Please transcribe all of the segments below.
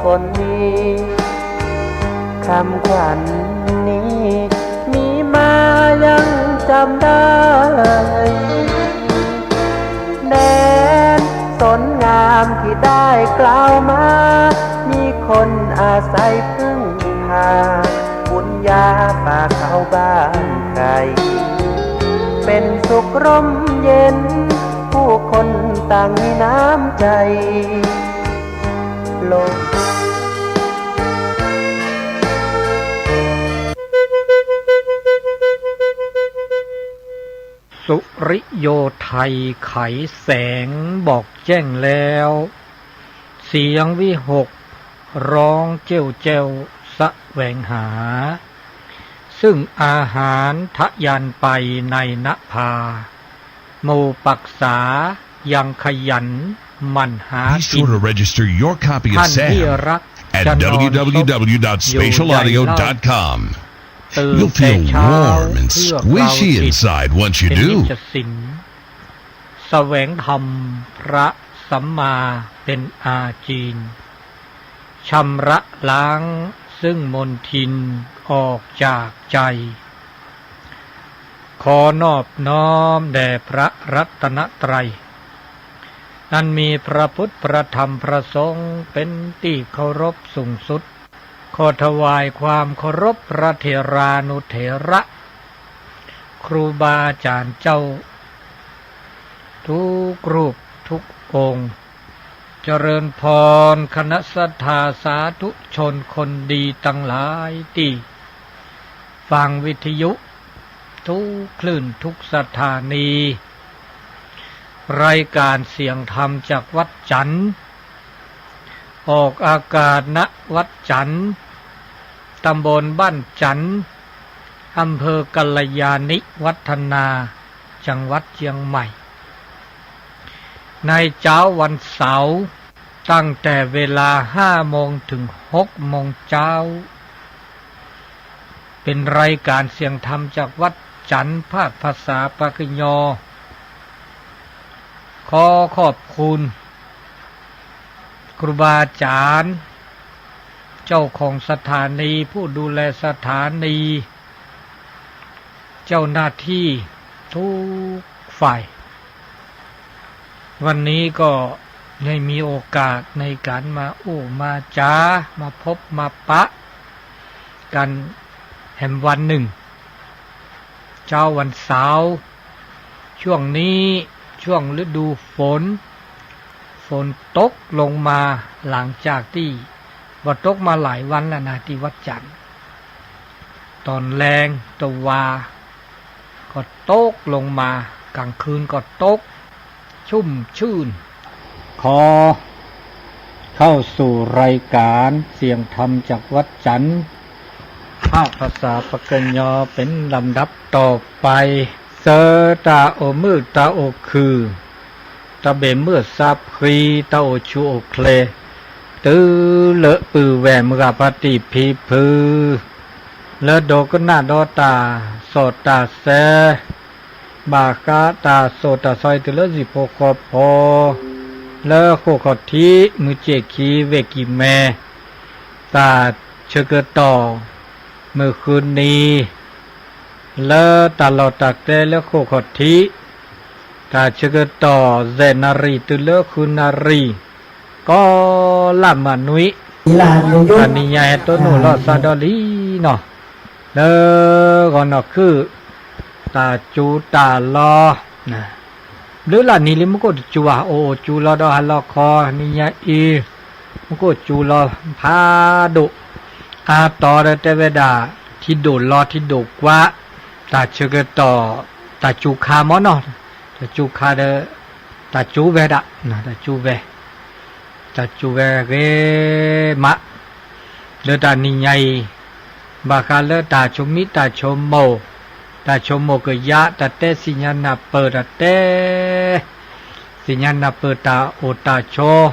คนดี คำขวัญนี้ มีมายังจำได้ แดนสนงามที่ได้กล่าวมา มีคนอาศัยพึ่งพา บุญญาป่าเขาบ้านใคร เป็นสุขร่มเย็น ผู้คนต่างมีน้ำใจ โลก สุริโยไทย ไขแสง บอกแจ้งแล้ว เสียงวิหค ร้องเจ้วแจ้ว แสวงหา ซึ่งอาหารทะยานไปในนภา หมู่ปักษายังขยันหมั่นหากิน Be sure to register your copy of SAM at w w w dot spatial audio dot com. ท่านที่รัก จะนอนสงบอยู่ใหญ่เล่า You'll feel warm and squishy inside once you do. ตื่นแต่เช้าเพื่อเรากินเป็นนิจสิน แสวงธรรมพระสัมมาเป็นอาจีน ชำระล้างซึ่งมลทินออกจากใจ ขอนอบน้อมแด่พระรัตนตรัย อันมีพระพุทธพระธรรมพระสงฆ์เป็นที่เคารพสูงสุด ขอถวายความเคารพพระเถรานุเถระ ครูบาอาจารย์เจ้า ทุกรูปทุกองค์ เจริญพรคณะศรัทธาสาธุชนคนดีทั้งหลายที่ฟังวิทยุทุกคลื่นทุกสถานี รายการเสียงธรรมจากวัดจันทน์ ออกอากาศณวัดจันทน์ ตำบลบ้านจันทน์ อำเภอกัลยาณิวัฒนา จังหวัดเชียงใหม่ ในเช้าวันเสาร์ ตั้งแต่เวลาห้าโมงถึงหกโมงเช้า เป็นรายการเสียงธรรมจากวัดจันทน์ ภาคภาษาปากกยอ ขอขอบคุณครูบาอาจารย์ เจ้าของสถานี ผู้ดูแลสถานี เจ้าหน้าที่ทุกฝ่าย วันนี้ก็ได้มีโอกาสในการมาอู้มาจา มาพบมาปะกันแหมวันหนึ่ง เช้าวันเสาร์ ช่วงนี้ช่วงฤดูฝน ฝนตกลงมาหลังจากที่ ว่าตกมาหลายวันแล้วนะที่วัดจันทน์ ตอนแลงตะวา ก็ตกลงมา กลางคืนก็ตก ชุ่มชื่น ขอเข้าสู่รายการเสียงธรรมจากวัดจันทน์ ภาคภาษาปากกยอเป็นลำดับต่อไป ဆၢတၢ်အိၣ်မုာ်တၢ်အိၣ်ခုၣ် တၢ်ဘၣ်မုာ်စၢ်ဖှံ တၢ်အိၣ်ဆူၣ်အိၣ်ချ့ တုၤလၢပုၢ်ဝဲၢ်မုၢ်ဂၤဖါတံၢ်ဖံဖု လၢဒိကနၣ်ဒီးတၢ်စီၣ်တၢ်ဆဲ ဘၣ်ဃးတၢ်စိာ်တၢ်ဆှီတုၤလၢစံၣ်ဖိဃီဖိ လၢဃိာ်ခီၣ်ထံး မုၢ်ဆ့ၣ်ခံ ဝဲၢ်ကံၢ်မဲ တၢ်ဆၢကတီၢ် မုၢ်ဃုနံၤ လၢတၢ်လီၢ်တၢ်ကျဲလၢဃိာ်ခီၣ်ထံး တၢ်ဆၢကတီၢ် ယဲၢ်နၣ်ရံၣ်တုၤလၢဃုနၣ်ရံၣ် ကီလၢ်မၤနွံ တနံၤညါဟဲတိၢ်နီၣ်လီၤစၢ်ဒီးလံနီၤ လၢဂီၤနီၢ်ခုၣ် တၢ်စူၤတၢ်လီၤ ဘျုးလၢနံၤလံ မူခိၣ်တစူၤဧါ အိၣ်အိၣ်စူၤလီၤဒီးဟါလီၤခီ နံၤညါအံၤ မူခိၣ်စူၤလီၤဖးဒိၣ် အါတီၤဒီးတဲဝဲဒၣ် ထံဒိၣ်လီၤထံဒိၣ်ကွၢ် တၢ်ဆၢကတီၢ် တၢ်စူၤခါမ့ၢ်နီၤ တၢ်စူၤခါဒီး တၢ်စူၤဝဲဒၣ် တၢ်စူၤဝဲ တၢ်စူၤဝဲဂ့ၤမး လၢတၢ်နံၤညါအံၤ ဘၣ်ဃးလၢတၢ်ဆိမိၣ်တၢ်ဆိမိၣ် တၢ်ဆိကမိၣ်ကယၢ် တၢ်တဲသ့ၣ်ညါနၢ်ပၢၢ် တၢ်တဲ သ့ၣ်ညါနၢ်ပၢၢ်တၢ်အိၣ်တၢ်ဆိး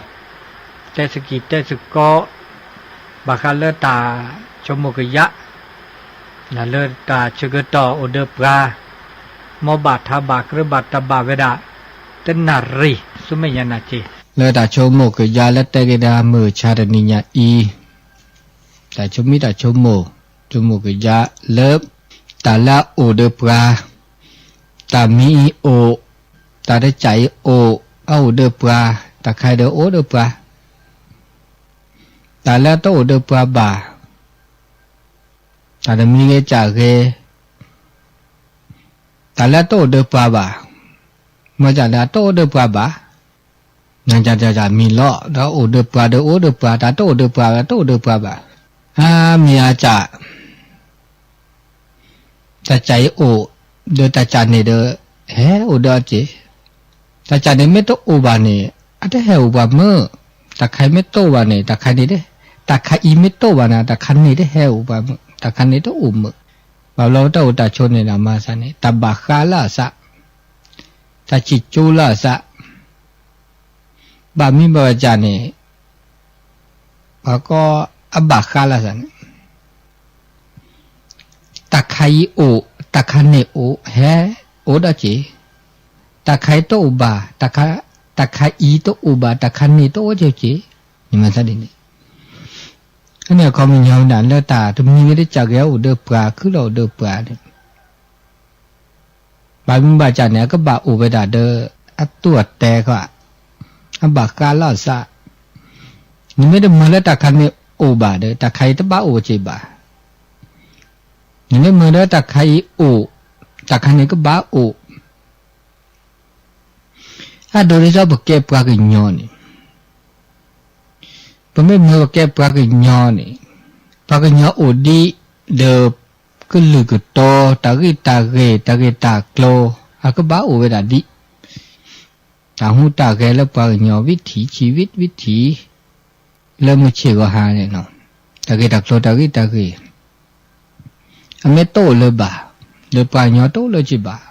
တဲသကံၢ်တဲသကိး ဘၣ်ဃးလၢတၢ်ဆိကမိၣ်ကယၢ် လၢတၢ်ဆၢကတီၢ်အိၣ်ဒီးပှၤ မ်ဘၣ်ထါဘၣ်ကြၢးဘၣ်တၢ်ဘၣ်ဝဲဒၣ် တနၣ်ရံၣ် ဆူမဲာ်ညါနၤက့ၤ လၢတၢ်ဆိကမိၣ်ကယါလၢတဲက့ၤတၢ်မုၢ်ဆါတနံၤညါအံၤ, တၢ်ဆိကမိၣ်တၢ်ဆိကမိၣ်, ဆိကမိၣ်ကယါလၢ တၢ်လၢအအိၣ်ဒီးပှၤ, တၢ်မံၤအံၤအိၣ်, တၢ်တကးအံၤအိၣ်, အအိၣ်ဒီးပှၤ, တၢ်ခါအံၤဒီးအိၣ်ဒီးပှၤ, တၢ်လၢတအိၣ်ဒီးပှၤဘၣ်, တၢ်တမံၤဂ့ၤတကးဂ့ၤ, တၢ်လၢတအိၣ်ဒီးပှၤဘၣ်, မ့ၢ်တၢ်လၢတအိၣ်ဒီးပှၤဘၣ်, နတၢ်တၢ်မံၤလီၤ, ဒီးအိၣ်ဒီးပှၤဒီးအိၣ်ဒီးပှၤ, တၢ်တအိၣ်ဒီးပှၤဘၣ်တအိၣ်ဒီးပှၤဘၣ်, အမ့ၢ်အကး တၢ်ကးအံၤအိၣ်, ဒီးတၢ်ကးန့ၣ်ဒီး ဟဲအိၣ်ဒီးအီၤက့ၤ, တၢ်ကးန့ၣ်မ့ၢ်တအိၣ်ဘၣ်န့ၣ် အတဟဲအိၣ်ပှၤမုၢ်, တၢ်ခါအံၤမ့ၢ်တအိၣ်ဘၣ်န့ၣ် တၢ်ခါန့ၣ်, တၢ်ခါအံၤမ့ၢ်တအိၣ်ဘၣ်န့ၣ် တၢ်ခါန့ၣ်တဟဲအိၣ်ပှၤမုၢ်, တၢ်ခါန့ၣ်တအိၣ်မုၢ်, ဘၣ်ဘျီတၢ်အိၣ်တၢ်ဆိးန့ၣ်ဒီးမၤသးန့ၣ် တၢ်ဘၣ်ဃးလၢအသး, တၢ်စံၣ်ကၠိလၢအသး ဘၣ်မံဘၣ်ကးန့ၣ်, ပှၤကိးအဘၣ်ဃးလၢအသးန့ၣ်, တၢ်ခါအံၤအိၣ်, တၢ်ခါန့ၣ်အိၣ်, ဟဲအိၣ်ဒီးက့ၤ, တၢ်ခါအံၤတအိၣ်ဘၣ်, တၢ်ခါအံၤတအိၣ်ဘၣ်, တၢ်ခါန့ၣ်တအိၣ်က့ၤ, မၤသးဒ်န့ၣ်, အန့ၣ်အခီပညီဝဲဒၣ်လၢတၢ်တမံၤဂ့ၤတကးဂ့ၤ အအိၣ်ဒီးပှၤ ခုလၢအိၣ်ဒီးပှၤန့ၣ် ဘၣ်မံဘၣ်ကးန့ၣ် အကဘၣ်အိၣ်ဝဲဒၣ်ဒီး အတိၢ်အတဲခီ, အဘၣ်ဃးလၢအသး, နမ့ၢ်တမုာ်လၢတၢ်ခါန့ၣ်အိၣ်ဘၣ်ဒီး တၢ်ခါအံၤတဘၣ်အိၣ်က့ၤဘၣ်, နမ့ၢ်မုာ်လၢတၢ်ခါအံၤအိၣ်, တၢ်ခါန့ၣ်ကဘၣ်အိၣ် အဒိဒ်သိးပကဲပှၤကညီန့ၣ်, ပမ့ၢ်မုာ်ပကဲပှၤကညီန့ၣ်, ပှၤကညီအိၣ်ဒံး, ဒီးကလုာ်ကတီၤ, တၢ်ဂ့ၢ်တၢ်ဂ့ၤ, တၢ်ဂ့ၢ်တၢ်ကျိၤ, အကဘၣ်အိၣ်ဝဲဒၣ်ဒံး, တၢ်ဟူးတၢ်ဂဲၤလၢပှၤကညီ ဝံထံးဆံး ဝံထံးဆံး, လၢမုၢ်ဆ့ၣ်ဂီၤဟါန့ၣ်, တၢ်ဂ့ၢ်တၢ်ကျိၤ တၢ်ဂ့ၢ်တၢ်ဂ့ၤ အမ့ၢ်တအိၣ်လၢၤဘၣ်, လၢပှၤကညီတအိၣ်လၢၤက့ၤဘၣ်,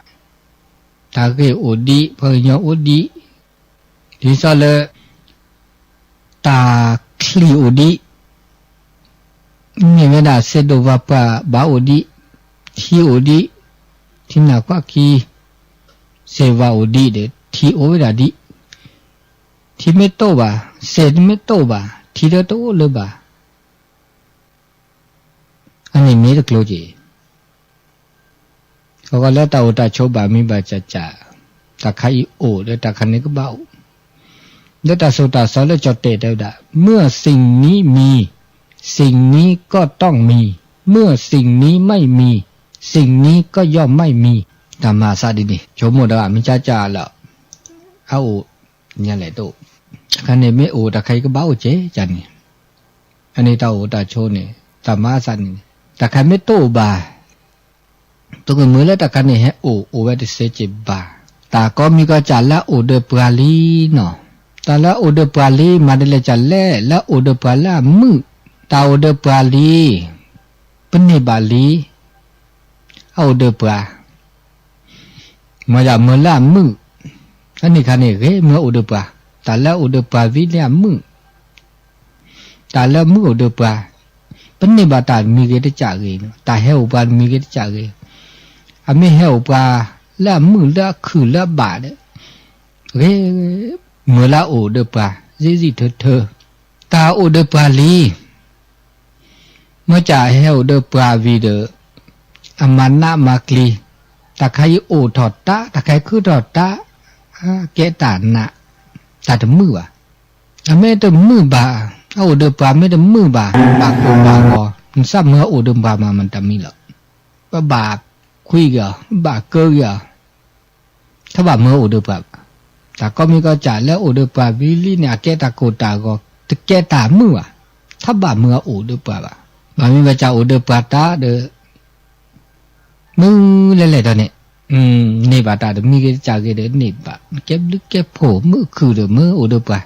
တၢ်ဂ့ၢ်အိၣ်ဒံး, ပှၤကညီအိၣ်ဒံး, ဒ်သိးလၢ တၢ်ချံၣ်အိၣ်ဒံး, မ့ၢ်ဝဲဒၣ်စ့ဒိၣ်ဝၣ်ပှၢ်ဘၣ်အိၣ်ဒံး, ထံအိၣ်ဒံး, ထံနၢ်ကွၢ်ခံ, စ့ဝၣ်အိၣ်ဒံးဒီး ထံအိၣ်ဝဲဒၣ်ဒံး, ထံမ့ၢ်တအိၣ်ဘၣ်, စ့မ့ၢ်တအိၣ်ဘၣ်, ထံဒီးတအိၣ်လၢၤဘၣ်. အန့ၣ်မ့ၢ်တကျိၤက့ၤ, အဂီၢ်လၢတၢ်အိၣ်တၢ်ဆိးဘၣ်မံဘၣ်ကးကး, တၢ်ခါအံၤအိၣ်ဒီးတၢ်ခါန့ၣ်ကဘၣ်အိၣ်, လၢတၢ်သိၣ်တၢ်သီလၢကၠီၣ်တဲာ်တဲဝဲဒၣ်, เมื่อสิ่งนี้มี, สิ่งนี้ก็ต้องมี, เมื่อสิ่งนี้ไม่มี, สิ่งนี้ก็ย่อมไม่มี, တၢ်မၤအသးဒ်န့ၣ် ဆိကမိၣ်ဒီးမ့ၢ်ကးကးလၢ အအိၣ် ညါလဲၣ်တအိၣ်, တၢ်ခါန့ၣ်မ့ၢ်အိၣ် တၢ်ခါအံၤကဘၣ်အိၣ်ကဲကန့ၣ်, အန့ၣ်တၢ်အိၣ်တၢ်ဆိးန့ၣ် တၢ်မၤအသးန့ၣ်, တၢ်ခါမ့ၢ်တအိၣ်ဘၣ်, တကမုာ်လၢတၢ်ခါန့ၣ်ဟဲအိၣ်အိၣ်ဝဲတသ့က့ၤဘၣ်, တၢ်ကိးမံၤကိးကးလၢအအိၣ်ဒီးပှၤလံနီၤ, တၢ်လၢအအိၣ်ဒီးပှၤလံ မၤဒ်လဲၣ်ကလဲၣ် လၢအအိၣ်ဒီးပှၤလၢအမုာ်, တၢ်အိၣ်ဒီးပှၤလံ, ပန့ၢ်ဘၣ်လံ, အအိၣ်ဒီးပှၤ မ့ၢ်ဒၣ်မုာ်လၢအမုာ်, အန့ၣ်ခါန့ၣ်ဂ့ၤမုာ်အိၣ်ဒီးပှၤ, တၢ်လၢအအိၣ်ဒီးပှၤဝံၤလၢအမုာ်, တၢ်လၢမုာ်အိၣ်ဒီးပှၤ, ပန့ၢ်ဘၣ်တၢ်တမံၤဂ့ၤတကးဂ့ၤ, တၢ်ဟဲအိၣ်ပှၤတမံၤဂ့ၤတကးဂ့ၤ, အမ့ၢ်ဟဲအိၣ်ပှၤလၢအမုာ်လၢအခုၣ်လၢအဘၣ်ဒီး, ဂ့ၤမုာ်လၢအအိၣ်ဒီးပှၤ, စံးစံးထၢထၢ, တၢ်အိၣ်ဒီးပှၤလံ မ့ၢ်ကဟဲအိၣ်ဒီးပှၤဝံၤဒီး, အမၤနးမၤကျံၤ, တၢ်ခါအံၤအိၣ်ထီၣ်တၢ်, တၢ်ခါအံၤခုထီၣ်တၢ်, ကဲတၢ်နး, တၢ်တမုာ်ဘၣ်, အမ့ၢ်တမုာ်ဘၣ်, အအိၣ်ဒီးပှၤမ့ၢ်တမုာ်ဘၣ်, ဘၣ်ကိၢ်ဘၣ်ဂီၤ, နသးမုာ်အအိၣ်ဒီးပှၤမၤမတၤမံၤလီၤ, ပဘၣ်ခွံဂ့ၤအီၤ, ဘၣ်ကၢဂ့ၤအီၤ ထီၣ်ဘၣ်မုာ်အအိၣ်ဒီးပှၤဘၣ်, တၢ်ကိးမံၤကိးကးလၢအအိၣ်ဒီးပှၤဝံၤလံန့ၣ် အကဲတၢ်ကိၢ်တၢ်ဂီၤ, တကဲတၢ်မုာ်ဘၣ်, ထီၣ်ဘၣ်မုာ်အအိၣ်ဒီးပှၤဘၣ်, ဘၣ်မ့ၢ်ဘၣ်ကးအိၣ်ဒီးပှၤတၢ်ဒီး မုာ်လဲၣ်လဲၣ်ဒီးန့ၣ်, န့ၢ်ဘၣ်တၢ်တမံၤဂ့ၤတကးဂ့ၤဒီးန့ၢ်ဘၣ်, ကဲဘျုးကဲဖှိၣ်မုာ်အခုၣ်ဒီးမုာ်အိၣ်ဒီးပှၤ,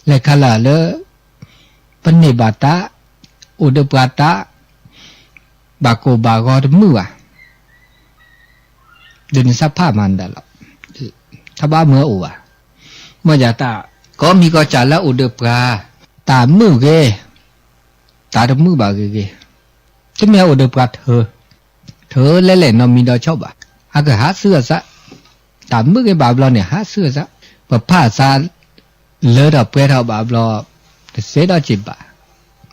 လဲၤခါလၢလၢ ပန့ၢ်ဘၣ်တၢ်, အိၣ်ဒီးပှၤတၢ်, ဘၣ်ကိၢ်ဘၣ်ဂီၤတမုာ်ဘၣ်, ဒီးနသးဖးမၤနဒၣ်လီၤ, ထီၣ်ဘၣ်မုာ်အအိၣ်ဘၣ်, မ့ၢ်ဒၣ်တၢ်ကိးမံၤကိးကးလၢအအိၣ်ဒီးပှၤ, တၢ်မုာ်ဂ့ၤ, တၢ်တမုာ်ဘၣ်ဂ့ၤဂ့ၤ, တမ့ၢ်အအိၣ်ဒီးပှၤထၢ, ထၢလဲၣ်လဲၣ်နီတမံၤဒီးဆီဘၣ်, အကဟးဆူအသး, တၢ်မုာ်ဂ့ၤဘၣ်ဘျီန့ၣ် ဟးဆူအသး, ပဖးအသး လၢထီၣ်ပှဲၤထီၣ်ဘၣ်ဘျီ, တစဲးဒီးက့ၤဘၣ်,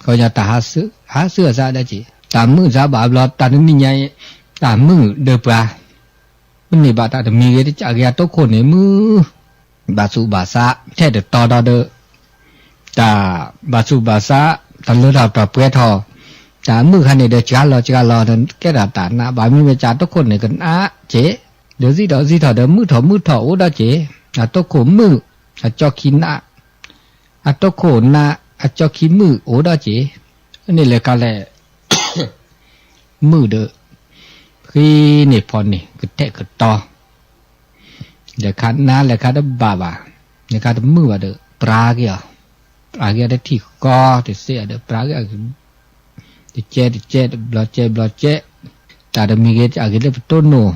ခီညီတၢ်ဟးဆူၣ်, ဟးဆူၣ်အစးဒီးက့ၤ, တၢ်မုာ်စးဘၣ်ဘျီ တၢ်တနံၤညါအံၤ, တၢ်မုာ်ဒၢပှၤ, ပန့ၢ်ဘၣ်တၢ်တမံၤဂ့ၤတကးဂ့ၤ အတိခိၣ်န့ၣ်မုာ်, ဘၣ်ဆူၣ်ဘၣ်ဆါ ထဲတတီၤဒီး တၢ်ဘၣ်ဆူၣ်ဘၣ်ဆါ, တၢ်လၢထီၣ်ပှဲၤထီၣ်, တၢ်မုာ်ခါန့ၣ်ဒီး စှၤလီၤစှၤလီၤဒီး ကဲထီၣ်တၢ်နးဘၣ် မ့မ့ၢ်ကတိခိၣ်န့ၣ် ကနးက့ၤ, ဒီးစံးထီၣ်စံးထီၣ်ဒီး မုာ်ထီၣ်မုာ်ထီၣ်အိၣ်ဒီးက့ၤ, အတိခိၣ်မုာ်, အကၠီခံနး, အတိခိၣ်နး, အကၠီခံမုာ်အိၣ်ဒီးက့ၤ, န့ၣ်လဲၤခါလဲၣ် မုာ်ဒီး ဃ့န့ၢ်ဖီန့ၣ် ကတဲာ်ကတီၤ, လဲၤခါနး လဲၤခါတဘၣ်ဘၣ်, လဲၤခါတမုာ်ဘၣ်ဒီး ပြးက့ၤအီၤ, ပြးက့ၤအီၤတထံၣ်ဃီ တစဲးအီၤဒီး ပြးက့ၤအီၤ, တကဲတကဲ တဘျီကဲဘျီကဲ, တၢ်တမံၤဂ့ၤတကးဂ့ၤလၢပတိၢ်နီၣ်,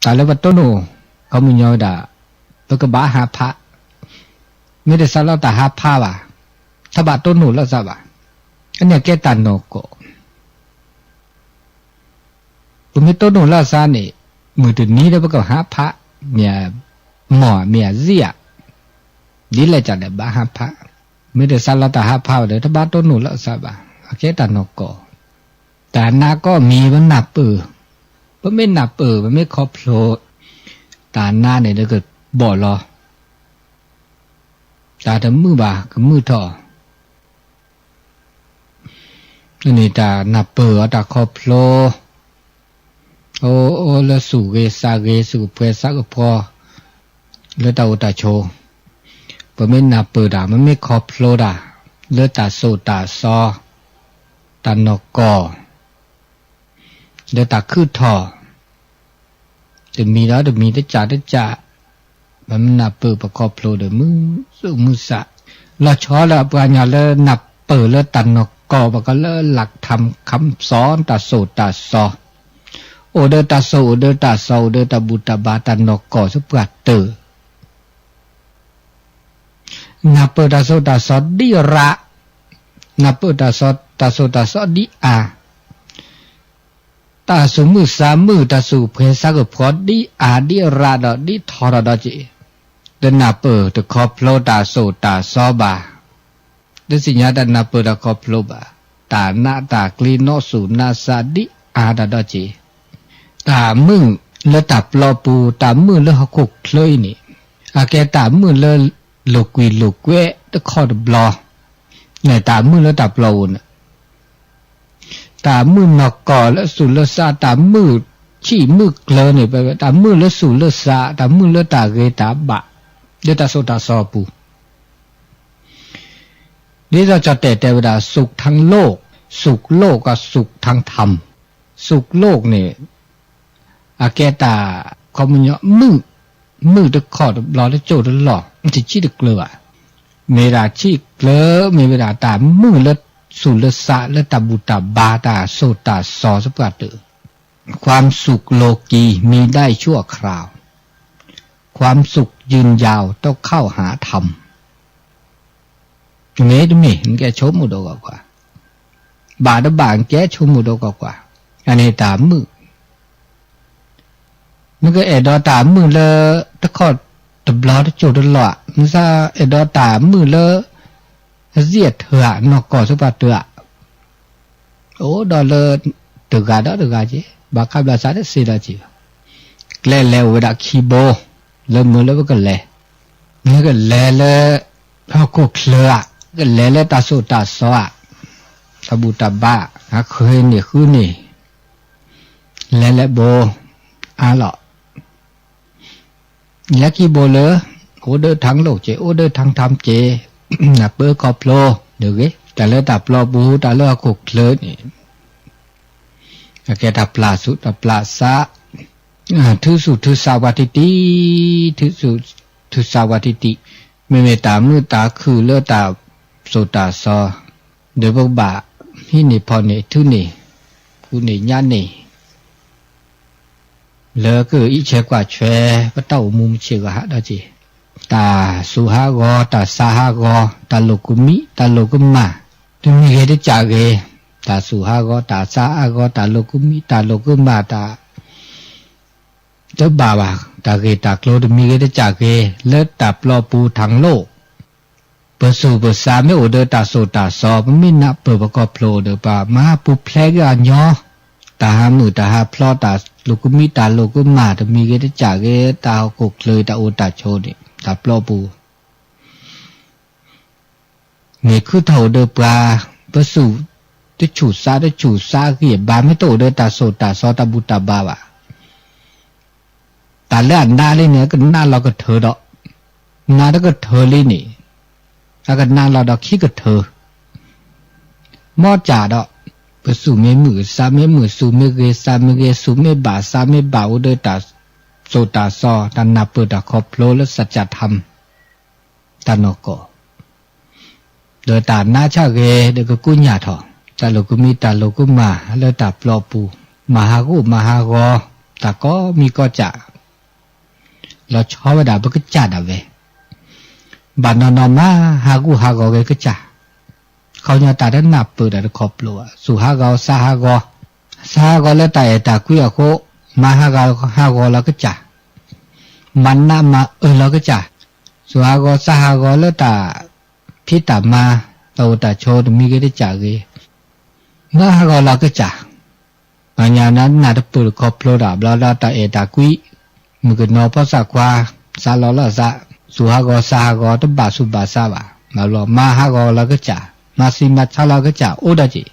တၢ်လၢပတိၢ်နီၣ် ခီမုၢ်ညီဝဲဒၣ် ပကဘၣ်ဟးဖး, မ့ၢ်တစးလီၤတၢ်ဟးဖးဘၣ်, တဘၣ်တိၢ်နီၣ်လၢစးဘၣ်, အန့ၣ်ကဲတၢ်နီၢ်ကီၢ် ပမ့ၢ်တိၢ်နီၣ်လၢအစးန့ၣ်, မုၢ်တနံၤဒီးပကဟးဖး, မ့ၢ်မီၢ်မ့ၢ်အစံၣ်ဧါ, ဒ်လဲၣ်ကလဲၣ်ဘၣ်ဟးဖး, မ့ၢ်တစးလီၤတၢ်ဟးဖးဘၣ်ဒီး တဘၣ်တိၢ်နီၣ်လၢအစးဘၣ်, အကဲတၢ်နီၢ်ကီၢ်, တၢ်နးကီၢ်မံၤပနၢ်ပၢၢ်, ပမ့ၢ်နၢ်ပၢၢ် ပမ့ၢ်ခီဖျိ, တၢ်နးန့ၣ်ဒီးကဘီၣ်လီၤ, တၢ်တမုာ်ဘၣ်ကမုာ်ထီၣ် န့ၣ်တၢ်နၢ်ပၢၢ်အီၤတၢ်ခီဖျိ, အိၣ်အိၣ်လၢဆူၣ်ဂ့ၤစးဂ့ၤ ဆူၣ်ကဖှဲဆးကဖှီ, လၢတၢ်အိၣ်တၢ်ဆိး, ပမ့ၢ်နၢ်ပၢၢ်တၢ် ပမ့ၢ်ခီဖျိတၢ်, လၢတၢ်စိၣ်တၢ်စီ, တၢ်နီၢ်ကီၢ်, လၢတၢ်ခုၣ်ထီၣ် တမံၤဒီးတမံၤ တကးတကး, ပမ့ၢ်နၢ်ပၢၢ်ပခီဖျိဒီး မုာ်သူၣ်မုာ်သး, လီၤဆီလၢအပှၤကညီလၢနၢ်ပၢၢ်လၢတၢ်နီၢ်ကီၢ် ပှၤကီလၢလၢ်ထၢၣ်ခၢၣ်စီ တၢ်စိၣ်တၢ်စီ, အိၣ်ဒီးတၢ်စိၣ် အိၣ်ဒီးတၢ်စီ အိၣ်ဒီးတၢ်ဘူၣ်တၢ်ဘါ တၢ်နီၢ်ကီၢ်သပှၢ်တၢၢ် နၢ်ပၢၢ်တၢ်စိၣ်တၢ်စီဒံးရး, နၢ်ပၢၢ်တၢ်စိၣ်တၢ်စီဒံးအါ, တၢ်သူၣ်မုာ်သးမုာ် တၢ်သူၣ်ကဖှဲသးကဖှီဒံးအါဒံးရးဒီးဒံးထီၣ်ထီၣ်ဒီးက့ၤ, တနၢ်ပၢၢ်တခီဖျိတၢ်စိၣ်တၢ်စီဘၣ်, တသ့ၣ်ညါတၢ်နၢ်ပၢၢ်တၢ်ခီဖျိဘၣ်, တၢ်နးတၢ်ကျ့နီၣ်သူၣ်နးသးဒံးအါတၢ်ဒီးက့ၤ, တၢ်မုာ်လၢတၢ်ပျီပူၤ တၢ်မုာ်လၢဟီၣ်ခိၣ်ချၢအံၤန့ၣ်, အကဲတၢ်မုာ်လၢလိာ်ကွံလိာ်ကွဲတခီတဘျီ, န့ၣ်တၢ်မုာ်လၢတၢ်ပျီပူၤန့ၣ်, တၢ်မုာ်နီၢ်ကီၢ်လၢသူၣ်လၢသး တၢ်မုာ်ဆံၣ်မုာ်ကျၢၤန့ၣ် ပဝဲတၢ်မုာ်လၢသူၣ်လၢသး တၢ်မုာ်လၢတၢ်ဂ့ၤတၢ်ဘၣ်, လၢတၢ်စိၣ်တၢ်စီအပူၤ ဒ်သိးကၠီၣ်တဲၣ်တဲဝဲဒၣ် သုးထၢင်လိၣ်, သုးလိၣ်ကီးသုးထၢင်ထၢမ်, သုးလိၣ်န့ၣ် အကဲတၢ် ခီပညီ မုာ်, မုာ်တခီတဘျီတစိၢ်တလီၢ် တဆံၣ်တကျၢၤဘၣ်, မ့ၢ်ဒၣ်ဆံၣ်ကျၢၤ မ့ၢ်ဝဲဒၣ်တၢ်မုာ်လၢသူၣ်လၢသးလၢတၢ်ဘူၣ်တၢ်ဘါတၢ်စိၣ်တၢ်စီသပှၢ်တၢၢ်, ความสุขโลกีมีได้ชั่วคราว ความสุขยืนยาวต้องเข้าหาธรรม မ့ၢ်တမ့ၢ် နကဲဆိကမိၣ်ဒီးကွၢ်ကွၢ်, ဘၣ်တဘၣ် နကဲဆိကမိၣ်ဒီးကွၢ်ကွၢ်, အန့ၣ်တၢ်မုာ်, နကအဲၣ်ဒိးတၢ်မုာ်လၢ တခီတဘျီတစိၢ်တလီၢ်ဧါ, နသးအဲၣ်ဒိးတၢ်မုာ်လၢ အစံၣ်အထၢၣ်ဧါ, နီၢ်ကီၢ်သပှၢ်တၢၢ်ဧါ, အိၣ်ဒီးလၢ တဂၤဒီးတဂၤက့ၤ, ဘၣ်ဃးဘျးစးတသ့ဒီးက့ၤဘၣ်, ကျဲလဲၤအိၣ်ဝဲဒၣ်ခံဘိ, လၢမုာ်လၢပကလဲၤ, နကလဲၤလၢ ဟီၣ်ခိၣ်ချၢဧါ, ကလဲၤလၢတၢ်စိၣ်တၢ်စီဧါ, တၢ်ဘူၣ်တၢ်ဘါ, ဟးဃ့န့ၢ်ဃုန့ၢ်, လဲၤလဲၤဘိ, အါလီၤ လၢခံဘိလၢ အိၣ်ဒီးထၢင်လိၣ်က့ၤ အိၣ်ဒီးထၢင်ထၢမ်က့ၤ, နၢ်ပၢၢ်ခီဖျိ ဒ်ဂ့ၤ တၢ်လၢတၢ်ပျီပူၤ တၢ်လၢဟီၣ်ခိၣ်ချၢန့ၣ် အကဲတၢ်ပျၢ်သူၣ်တၢ်ပျၢ်သး, ထုးသူၣ်ထုးသးပှၤတံၢ်တံၢ်, ထုးသူၣ်ထုးသးပှၤတံၢ်တံၢ်, မ့မ့ၢ်တၢ်မုာ်တၢ်ခုၣ်လၢတၢ်စိၣ်တၢ်စီ, ဒီးပကဘၣ် ဟံးန့ၢ်ဖီၣ်န့ၢ်ထုးန့ၢ်, ဃုန့ၢ်ညါန့ၢ် လၢကအံးထွဲကွၢ်ထွဲ ပတၢ်အိၣ်မူမုၢ်ဆ့ၣ်ဂီၤဟးဒီးက့ၤ, တၢ်သူၣ်ဟးဂီၤ တၢ်သးဟးဂီၤ တၢ်လိာ်ကမံ တၢ်လိာ်ကမၣ်, တမံၤဂ့ၤတကးဂ့ၤ, တၢ်သူၣ်ဟးဂီၤ တၢ်သးဟးဂီၤ တၢ်လိာ်ကမံ တၢ်လိာ်ကမၣ် တၢ် တဘၣ်ဘၣ် တၢ်ဂ့ၢ်တၢ်ကျိၤတမံၤဂ့ၤတကးဂ့ၤ လၢတၢ်ပျီပူၤထၣ်လိၣ်, ပသူၣ်ပသးမ့ၢ်အိၣ်ဒီးတၢ်သိၣ်တၢ်သီ ပမ့ၢ်နၢ်ပၢၢ်ပခီဖျိအိၣ်ဒီး ပမၤပူၤဖျဲးက့ၤအီၤညီ, တၢ်ဟးမုာ်တၢ်ဟးဖျီး တၢ်လိာ်ကမံတၢ်လိာ်ကမၣ်တမံၤဂ့ၤတကးဂ့ၤ တၢ်ဟီၣ်ခိၣ်ချၢတၢ်အိၣ်တၢ်ဆိးန့ၣ် တၢ်ပျီပူၤ န့ၣ်ခုထီၣ်အိၣ်ဒီးပှၤ, ပသူၣ်တဆူၣ်သးတဆူၣ် သးဂံၢ်ဘါ မ့ၢ်တအိၣ်ဒီးတၢ်သိၣ်တၢ်သီတၢ်ဘူၣ်တၢ်ဘါဘၣ်. တၢ်လၢအနးလံန့ၣ် အကနးလီၤကထၢဒီး, နးတကထၢလံန့ၣ် အကနးလီၤဒီးခံကထၢ မ်ကၢ်ဒီး, ပသူၣ်မ့ၢ်မုာ်သးမ့ၢ်မုာ် သူၣ်မ့ၢ်ဂ့ၤသးမ့ၢ်ဂ့ၤ သူၣ်မ့ၢ်ဘၣ်သးမ့ၢ်ဘၣ် အိၣ်ဒီးတၢ်သိၣ်တၢ်သီ တၢ်နၢ်ပၢၢ်တၢ်ခီဖျိလၢ သၢၣ်ကၠၣ်ထၣ် တၢ်နီၢ်ကီၢ် ဒီးတၢ်နးဆၣ်ဂ့ၤ ဒီးကကူးညၣ်ထီၣ် တၢ်လိာ်ကမံတၢ်လိာ်ကမၣ်လၢတၢ်ပျီပူၤ, မၤဟးဂူာ်မၤဟးဂီၤ တၢ်ကိးမံၤကိးကၠၢ် လီၤဆီဝဲဒၣ်ပကစၢ်ဒၣ်ဝဲ, ဘၣ်နီၢ်နီၢ်မၤဟးဂူာ်ဟးဂီၤက့ၤကစၢ်, ခီပညီတၢ်တနၢ်ပၢၢ်တၢ်တခီဖျိဘၣ်, သူၣ်ဟးဂီၤသးဟးဂီၤ, သးဟးဂီၤလၢတၢ်အဲၣ်တၢ်ကွံအဃိ, မၤဟးဂီၤဟးဂီၤလီၤကစၢ်, မၤနးမၤအၢလီၤကစၢ်, သူၣ်ဟးဂီၤသးဟးဂီၤလၢတၢ်ဖံးတၢ်မၤ, တၢ်အိၣ်တၢ်ဆိးတမံၤဂ့ၤတကးဂ့ၤ မၤဟးဂီၤလီၤကစၢ်, မၤညါနးတပၢၢ်တခီဖျိတၢ်ဘျီဒီးတၢ်အဲၣ်တၢ်ကွံ, မုၣ်ကနီၤဖီသၣ်ခွါ, သးလီၤလီၤသး, သူၣ်ဟးဂီၤသးဟးဂီၤတဘၣ်သူၣ်ဘၣ်သးဘၣ်, ဘၣ်ဘျီမၤဟးဂီၤလီၤကစၢ်, မၤသံမၤဆါလီၤကစၢ် အိၣ်ဒီးက့ၤ,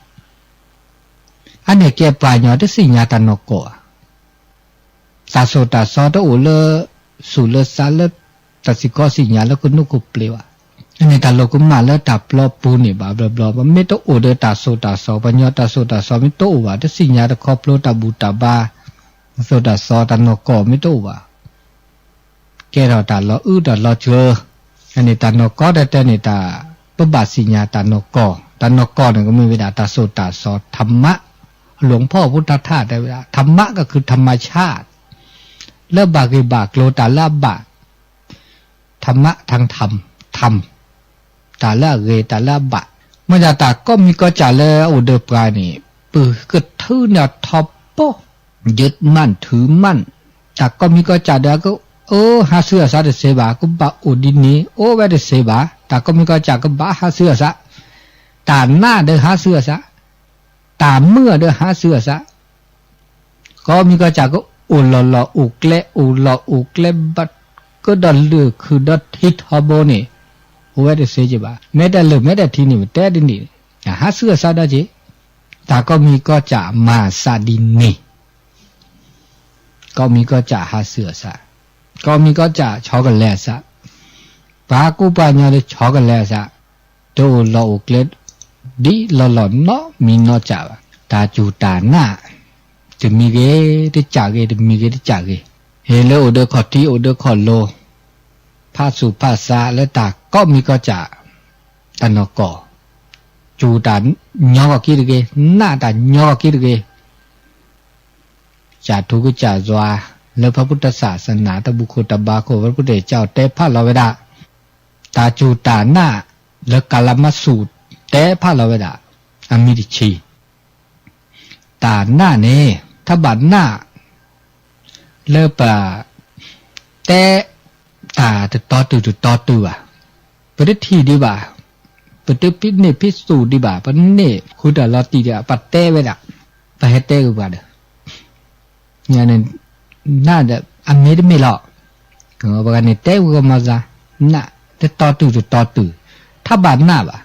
အန့ၣ်ကဲပှၤကညီတသ့ၣ်ညါတၢ်နီၢ်ကီၢ်ဧါ တၢ်သိၣ်တၢ်သီတအိၣ်လၢသူၣ်လၢသးလၢ တၢ်သံၣ်ကီသ့ၣ်ညါလၢကနိးကပျ့ၤဘၣ်. အန့ၣ်တၢ်လိာ်ကမၣ်လၢတၢ်ပျီပူၤန့ၣ်ဘၣ်ဘျီဘျီ ပမ့ၢ်တအိၣ်ဒီးတၢ်သိၣ်တၢ်သီ ပှၤကညီတၢ်သိၣ်တၢ်သီမ့ၢ်တအိၣ်ဘၣ် တသ့ၣ်ညါတခီဖျိတၢ်ဘူၣ်တၢ်ဘါ တၢ်သိၣ်တၢ်သီတၢ်နီၢ်ကီၢ်မ့ၢ်တအိၣ်ဘၣ် ကဲထီၣ်တၢ်လီၤအုၣ်တၢ်လီၤစှၤ, အန့ၣ်တၢ်နီၢ်ကီၢ်တဲတဲန့ၣ် တၢ်ပဘၣ်သ့ၣ်ညါတၢ်နီၢ်ကီၢ်, တၢ်နီၢ်ကီၢ်န့ၣ် ကမ့ၢ်ဝဲဒၣ်တၢ်သိၣ်တၢ်သီ ထမး, လူင်ဖီၣ်ဖိတၢ်ထါတဲဝဲဒၣ် ထမးကခုၣ်ထမးဆါ, လၢဘၣ်ဂ့ၢ်ဘၣ်ကျိၤတၢ်လၢအဘၣ်, ထမးထၢထမ်, ထမ်, တၢ်လၢအဂ့ၤတၢ်လၢအဘၣ်, မ့ၢ်ဒၣ်တၢ်ကိးမံၤကိးကၠၢ်လၢအအိၣ်ဒီးပှၤန့ၣ် ပကထုးန့ၢ်အထီဘိ ယိးမၢ်ထုးမၢ်, တၢ်ကိးမံၤကိးကၠၢ်ဒီး ကအိၣ်ဟးဆူအသးတသ့ဘၣ်, ကဘၣ်အိၣ်ဒ်န့ၣ် အိၣ်ဝဲတသ့ဘၣ်, တၢ်ကိးမံၤကိးကၠၢ်ကဘၣ်ဟးဆူအသး, တၢ်နးဒီးဟးဆူအသး, တၢ်မုာ်ဒီးဟးဆူအသး, ကိးမံၤကိးကၠၢ်ကအိၣ်လီၢ်လီၢ်အိၣ်ကျဲ အိၣ်လီၢ်အိၣ်ကျဲဘၣ်ကဒီးလုၢ်ခုၣ်ဒီးထံထီဘိန့ၣ်, အိၣ်ဝဲတသ့က့ဘၣ်, မ့ၢ်တလုၢ်မ့ၢ်တထံန့ၣ် ပတဲဒ်န့ၣ်, ဟးဆူအသးဒီးက့, တၢ်ကိးမံၤကိးကၠၢ်မၤအသးဒ်န့ၣ် ကိးမံၤကိးကၠၢ်ဟးဆူအသး, ကိးမံၤကိးကၠၢ်ဆီကလဲၤအသး, ပှၤကူပှၤကညီဒီးဆီကလဲၤအသး, တအိၣ်လီၢ်အိၣ်ကျဲ ဒ်လီၢ်လီၢ်နီတမံၤနီတကၠၢ်ဘၣ်, တၢ်စူၢ်တၢ်နာ်, တမံၤဂ့ၤတကၠၢ်ဂ့ၤ တမံၤဂ့ၤတကၠၢ်ဂ့ၤ, ဟ့ၣ်လၢအိၣ်ဒီးခီၣ်ထံးအိၣ်ဒီးခီၣ်လိၤ, ဖးသူၣ်ဖးသးလၢတၢ်ကိးမံၤကိးကၠၢ်, တၢ်နီၢ်ကီၢ်, စူၢ်တၢ်ညီဂီၢ်က့တဂ့ၤ, နာ်တၢ်ညီဂီၢ်က့တဂ့ၤ ကစၢ်ထူကစၢ်ယွၤ, လၢဖဲပူၤတၢ်သးစနါ တၢ်ဘူၣ်ခိၣ်တၢ်ဘါခိၣ် ဖဲပူၤတၢ်ကၠီၣ်တဲဖးလီၤဝဲဒၣ်, တၢ်စူၢ်တၢ်နာ်, လၢကလးမၤဆူၣ်တဲဖးလီၤဝဲဒၣ်, အမံၤတဆံ, တၢ်နာ်န့ၣ် ထီၣ်ဘၣ်နာ် လၢပ တဲ တၢ်တတီတုၤတတီတုၤဘၣ်, ပတထံၣ်ဒံးဘၣ်, ပတဖံးန့ၢ်ဖံးသူၣ်ဒံးဘၣ်, ပန့ၢ်ဃုာ်တၢ်လီၤတံၢ်ဒီး ပတဲဝဲဒၣ်, ပဟဲတဲက့ၤပှၤဒီး န့ၣ် နာ်ဒီး အမ့ၢ်တမ့ၢ်လီၤ, ပှၤန့ၣ်တဲဝဲကမၤသး, နာ်တတီတုၤတတီတုၤ, ထီၣ်ဘၣ်နာ်ဘၣ်,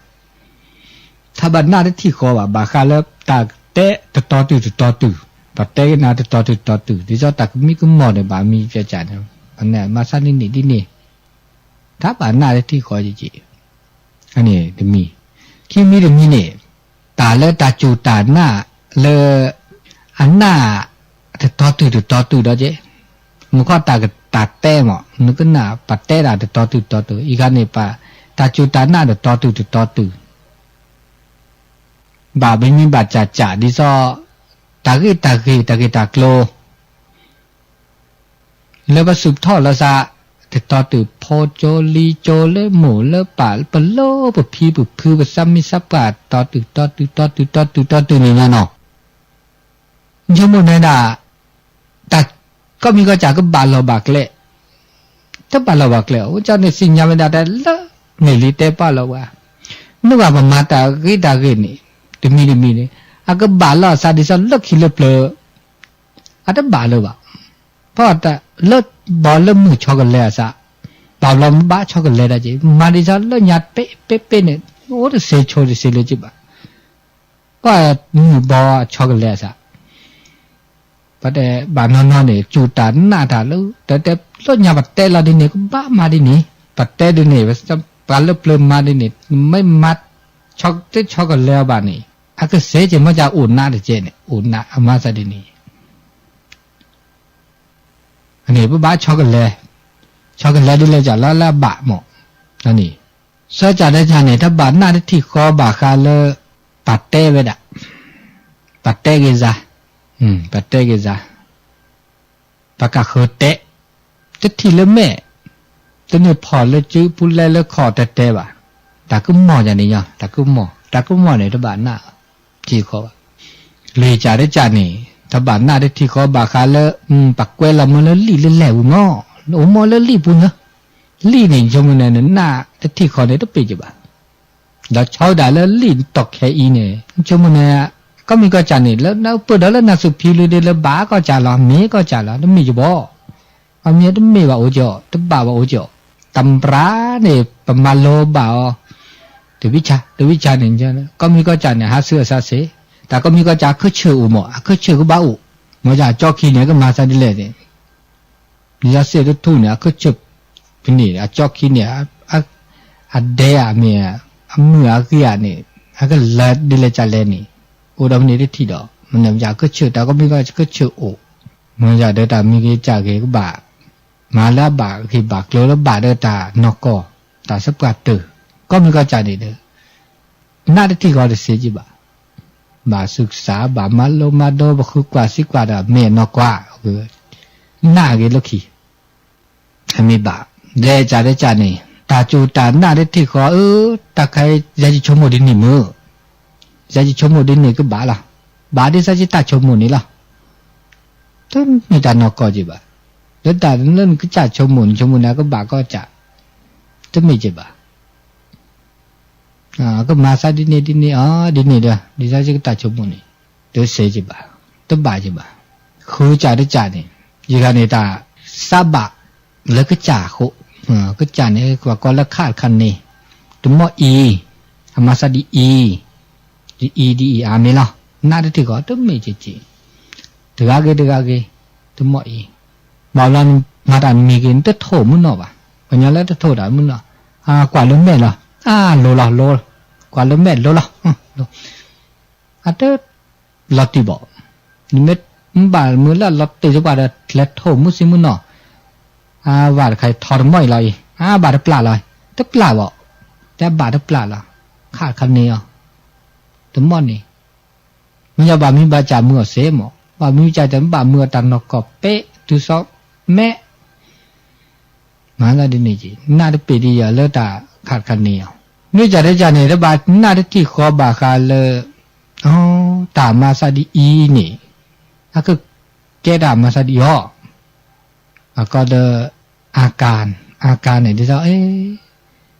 ထီၣ်ဘၣ်နာ်တထံၣ်ဃီဘၣ်, ဘၣ်ဃးလၢတၢ်တဲတတီတုၤတတီတုၤ, ပတဲကနၣ်တတီတုၤတတီတုၤ, ဒ်သိးတၢ်ကမံကမီၣ်န့ၣ် ဘၣ်မံၤကကၢ်န့ၣ်, မၤသးဒ်န့ၣ်ဒ်န့ၣ်, ထီၣ်ဘၣ်နာ်တထံၣ်ဃီက့ၤ, အန့ၣ်တမံၤ, ခံမံၤတမံၤန့ၣ်, တၢ်လၢတၢ်စူၢ်တၢ်နာ်လၢ အနာ် တတီတုၤတတီတုၤဒီးက့, မူခီၣ်တၢ်ကတၢ်တဲမး နကနၣ်ပတဲတၢ်တတီတုၤတတီတုၤ, အံၤခါန့ၣ်ပ တၢ်စူၢ်တၢ်နာ်တတီတုၤတတီတုၤ ဘၣ်မံၤမံၤဘၣ်ကၠၢ်ကၠၢ်ဒ်သိး တၢ်ဂ့ၢ်တၢ်ဂ့ၢ်တၢ်ဂ့ၢ်တၢ်ကျိၤ လၢပသူၣ်ထီၣ်လီၤသး, တတီတုၤဖိကၠိလံကၠိလၢမိၢ်လၢပၢ် ပလီၢ်ပဖံပဖု ပသးမံသးပှၢ် တတီတုၤ တတီတုၤ တတီတုၤ တတီတုၤန့ၣ်ညါနီၤ, ဆိကမိၣ်န့ၣ်ဒၣ်, တၢ်ကိးမံၤကိးကၠၢ်ကဘၣ်လီၢ်ဘၣ်ကျဲ တဘၣ်လၢၤဘၣ်ကျဲ အိၣ်ကၠီန့ၣ်သ့ၣ်ညါဝဲဒၣ်တၢ်လၢ န့ၣ်လံတဲပာ်လီၤဝဲ, နဘၣ်ပမၤတၢ်ဂ့ၤတၢ်ဂ့ၤန့ၣ် တမံၤတမံၤန့ၣ် အကဘၣ်လီၤအသးဒ်သိးလၢခံလၢပျၢၤ အတဘၣ်လၢၤဘၣ်. ဖီတၢ်လၢ ဘီလၢမုၢ်ဆီကလဲၤအသး, ဘၣ်ဘျီမ့ၢ်ဘၣ်ဆီကလဲၤတၢ်က့ၤ မၤဒ်သိးလၢညါပ့ပ့ပ့န့ၣ် အိၣ်တစ့ၤဆိတစ့ၤလၢၤက့ၤဘၣ်. ပှၤမုၢ်ဘီဆီကလဲၤအသး ပတဲဘၣ်နီၢ်နီၢ်န့ၣ် စူၢ်တၢ်နာ်တၢ်လၢ တၢ်တဲလၢညါပတဲလီၤဒ်န့ၣ် ကဘၣ်မၤဒ်န့ၣ်, ပတဲဒ်န့ၣ် ပှၤလၢပျၢၤမၤဒ်န့ၣ် မ့ၢ်မၤ တဆီကလဲၤအီၤဘၣ်န့ၣ် အကစ့ၤက့ၤမ့ၢ်ကၢ်အိၣ်နးတကဲန့ၣ် အိၣ်နးအမၤသးဒ်န့ၣ် န့ၣ် ပဘၣ်ဆီကလဲၤ, ဆီကလဲၤဒ်လဲၣ်ကၢ်လီၤလၢအဘၣ်မး, န့ၣ် စီၤကၢ်တကၢ်န့ၣ် တဘၣ်နၢ်တထံၣ်ဃီဘၣ်ဃးလၢ ပှၤတဲဝဲဒၣ်, ပှၤတဲဂ့ၤစါ, ပှၤတဲဂ့ၤစါ, ပှၤကဃၢၤတဲ, တထံၣ်လၢမဲာ်, တန့ၢ်ဖီၣ်လၢစုပူၤလဲလၢခီၣ်တဲတဲဘၣ်, တၢ်ကမီၣ်ယၤန့ၣ်ညီ, တၢ်ကမီၣ်, တၢ်ကမီၣ်န့ၣ် တဘၣ်နၢ် ထံၣ်ဃီဘၣ်. လွံၢ်ကၢ်တကၢ်န့ၣ် တဘၣ်နၢ်တထံၣ်ဃီဘၣ်ဃးလၢ ပှၤကွဲးလီၤမၢလၢလံာ်လၢလဲၣ်ဝံၤမး, အိၣ်မးလၢလံာ်ပူၤန့ၣ်, လံာ်န့ၣ် ဆိကမိၣ်န့ၣ် နနၢ်တထံၣ်ဃီန့ၣ် တပ့ၢ်က့ၤဘၣ်. ဒီးဆီဝဲဒၣ်လၢလံာ်တီၢ်ခဲအံၤန့ၣ် ဆိကမိၣ်န့ၣ် ကီၢ်မံၢ်ကီၢ်ကၢ်န့ၣ် လၢနပၢၢ်ဒီးလၢနၢ်စူၣ်ဖံလူဒ့လၢဘၣ်ကီၢ်ကၢ်လီၤ မ့ၢ်ကီၢ်ကၢ်လီၤ တမ့ၢ်ကဘီ အမ့ၢ်တမ့ၢ်ဘၣ်အိၣ်ကီး တဘၣ်ဘၣ်အိၣ်ကီး, တၢ်ပြးန့ၣ် ပမၤလိဘၣ်အီၤ, တဝံဆါ တဝံဆါန့ၣ် ကီၢ်မံၢ်ကီၢ်ကၢ်န့ၣ် ဟးဆူအစၢ်စ့ၢ်, တၢ်ကီၢ်မံၢ်ကီၢ်ကၢ် အခိၣ်ဆၢၣ်အိၣ်မး အခိၣ်ဆၢၣ်ကဘၣ်အိၣ်, မ့ၢ်ယကၠီခံန့ၣ် ကမၤသးဒ်လဲၣ်န့ၣ် လံာ်စီဆှံတထူၣ်န့ၣ် အခိၣ်ဆၢၣ်ဖဲန့ၣ် အကၠီခံန့ၣ် အဒဲဧါမ့ၢ် အမုၢ်အဂ့ၢ်ဧါန့ၣ် အကလၢဒ်လဲၣ်ကလဲၣ်န့ၣ် အိၣ်ဒီးဖဲန့ၣ်တထံၣ်ဒီး မ့ၢ်န့ၣ်မ့ၢ်ယခိၣ်ဆၢၣ် တၢ်ကီၢ်မံၢ်ကီၢ်ကၢ် ခိၣ်ဆၢၣ်အိၣ်, မ့ၢ်ယဒီးတၢ်မံၤဂ့ၤကၢ်ဂ့ၤကဘၣ် မၤလၢအဘၣ်ဂ့ၢ်ဘၣ်ကျိၤလၢဘၣ်ဒီးတၢ်နီၢ်ကီၢ် တၢ်သပှၢ်တၢၢ်, ကီၢ်မံၢ်ကီၢ်ကၢ်န့ၣ်ဒီး နၢ်တထံၣ်ဃီတစ့ၢ်ကီးဘၣ် ဘၣ်သူၣ်ကစၢ် ဘၣ်မၤလိမၤဒိ ပဃုကွၢ်စံးကွၢ်ဒီး မ့ၢ်အနီၢ်ကွၢ်, နၢ်ဂ့ၤလၢခံ, အမ့ၢ်ဘၣ်, လဲၤကၢ်တကၢ်န့ၣ် တၢ်စူၢ်တၢ်နာ်တထံၣ်ဃီ အၢ တၢ်ခါအံၤ ယဲယဆိကမိၣ်ဒ်န့ၣ်မုၢ်, ယဲယဆိကမိၣ်ဒ်န့ၣ်ကဘၣ်လီၤ, ဘၣ်ဒ်သိးယတၢ်ဆိကမိၣ်န့ၣ်လီၤ, တမ့ၢ်တၢ်နီၢ်ကီၢ်က့ၤဘၣ်, လၢတၢ်လၢနကစၢ်ဆိကမိၣ်န့ၣ် ဆိကမိၣ်န့ၣ် ကဘၣ်ကီၢ်ကၢ်, တမ့ၢ်က့ၤဘၣ် ကမၤသးဒ်န့ၣ်ဒ်န့ၣ်အီၤ ဒ်န့ၣ်ဒီး ဒ်သိးယကတၢ်ဆိကမိၣ်န့ၣ် တစ့ၢ်က့ၤဘၣ်, တဘၣ်က့ၤဘၣ်, ဃုကၢ်တကၢ်န့ၣ် ယဂၤန့ၣ်တၢ် သးဘၣ်လၢကစၢ်အဃိ, ကစၢ်န့ၣ် ပှၤကိးလၢခးတခါန့ၣ် တမီၢ်အံၤ, အမၤသးဒ်အံၤ, ဒ်အံၤဒ်အံၤအါမ့ၢ်လီၤ, နၢ်တထံၣ်ဃီ တမ့ၢ်က့ၤက့ၤ, တဂၤဂ့ၤတဂၤဂ့ၤ, တမီၢ်အံၤ, ဘၣ်လီၤ မၤတၢ်မံၤဂ့ၤ နတထိၣ်မုၢ်နီၢ်ဘၣ်, ပှၤညီလၢတထိၣ်တၢ်မုၢ်နီၢ်, ကွၢ်လၢမဲာ်လီၤ, အါ လိၤလီၤ လိၤ, ကွၢ်လၢမဲာ်လိၤလီၤ, အတ လီၤတံၢ်ဘၣ်, နမ့ၢ်ဘၣ်မုၢ်လၢလီၤတံၢ်သပှၢ်ဒီး လဲၤထိၣ်မုၢ်ဆ့မုၢ်နီၢ်, အဝဲတခါထီတမီၢ်အံၤလီၤအံၤ, အဘၣ်တပျၢ်လီၤ, တပျၢ်ဘၣ်, တဘၣ်တပျၢ်လီၤ, ခးတခါန့ၣ်အီၤ, တမီၢ်န့ၣ်, မ့ၢ်ယဘၣ်မံဘၣ်ကၢ်မုၢ်အီၤစ့ၢ်မး, ဘၣ်မံဘၣ်ကၢ်တဘၣ်မုၢ်အီၤတၢ်နီၢ်ကီၢ်ပဲ တုၤစီမဲ မၤသးဒ်န့ၣ်က့ၤ နၢ်တပ့ၢ်ဒ်ယၤလၢတၢ်ခးတခါန့ၣ်အီၤ, မ့ၢ်ကၢ်တကၢ်န့ၣ် တဘၣ်နၢ်တထံၣ်ဃီဘၣ်ဃးလၢ တၢ်မၤသးဒ်အံၤန့ၣ် အကကဲတၢ်မၤသးဒ်အံၤအီၤ, အကီဒီး အကါ, အကါန့ၣ် ဒ်သိး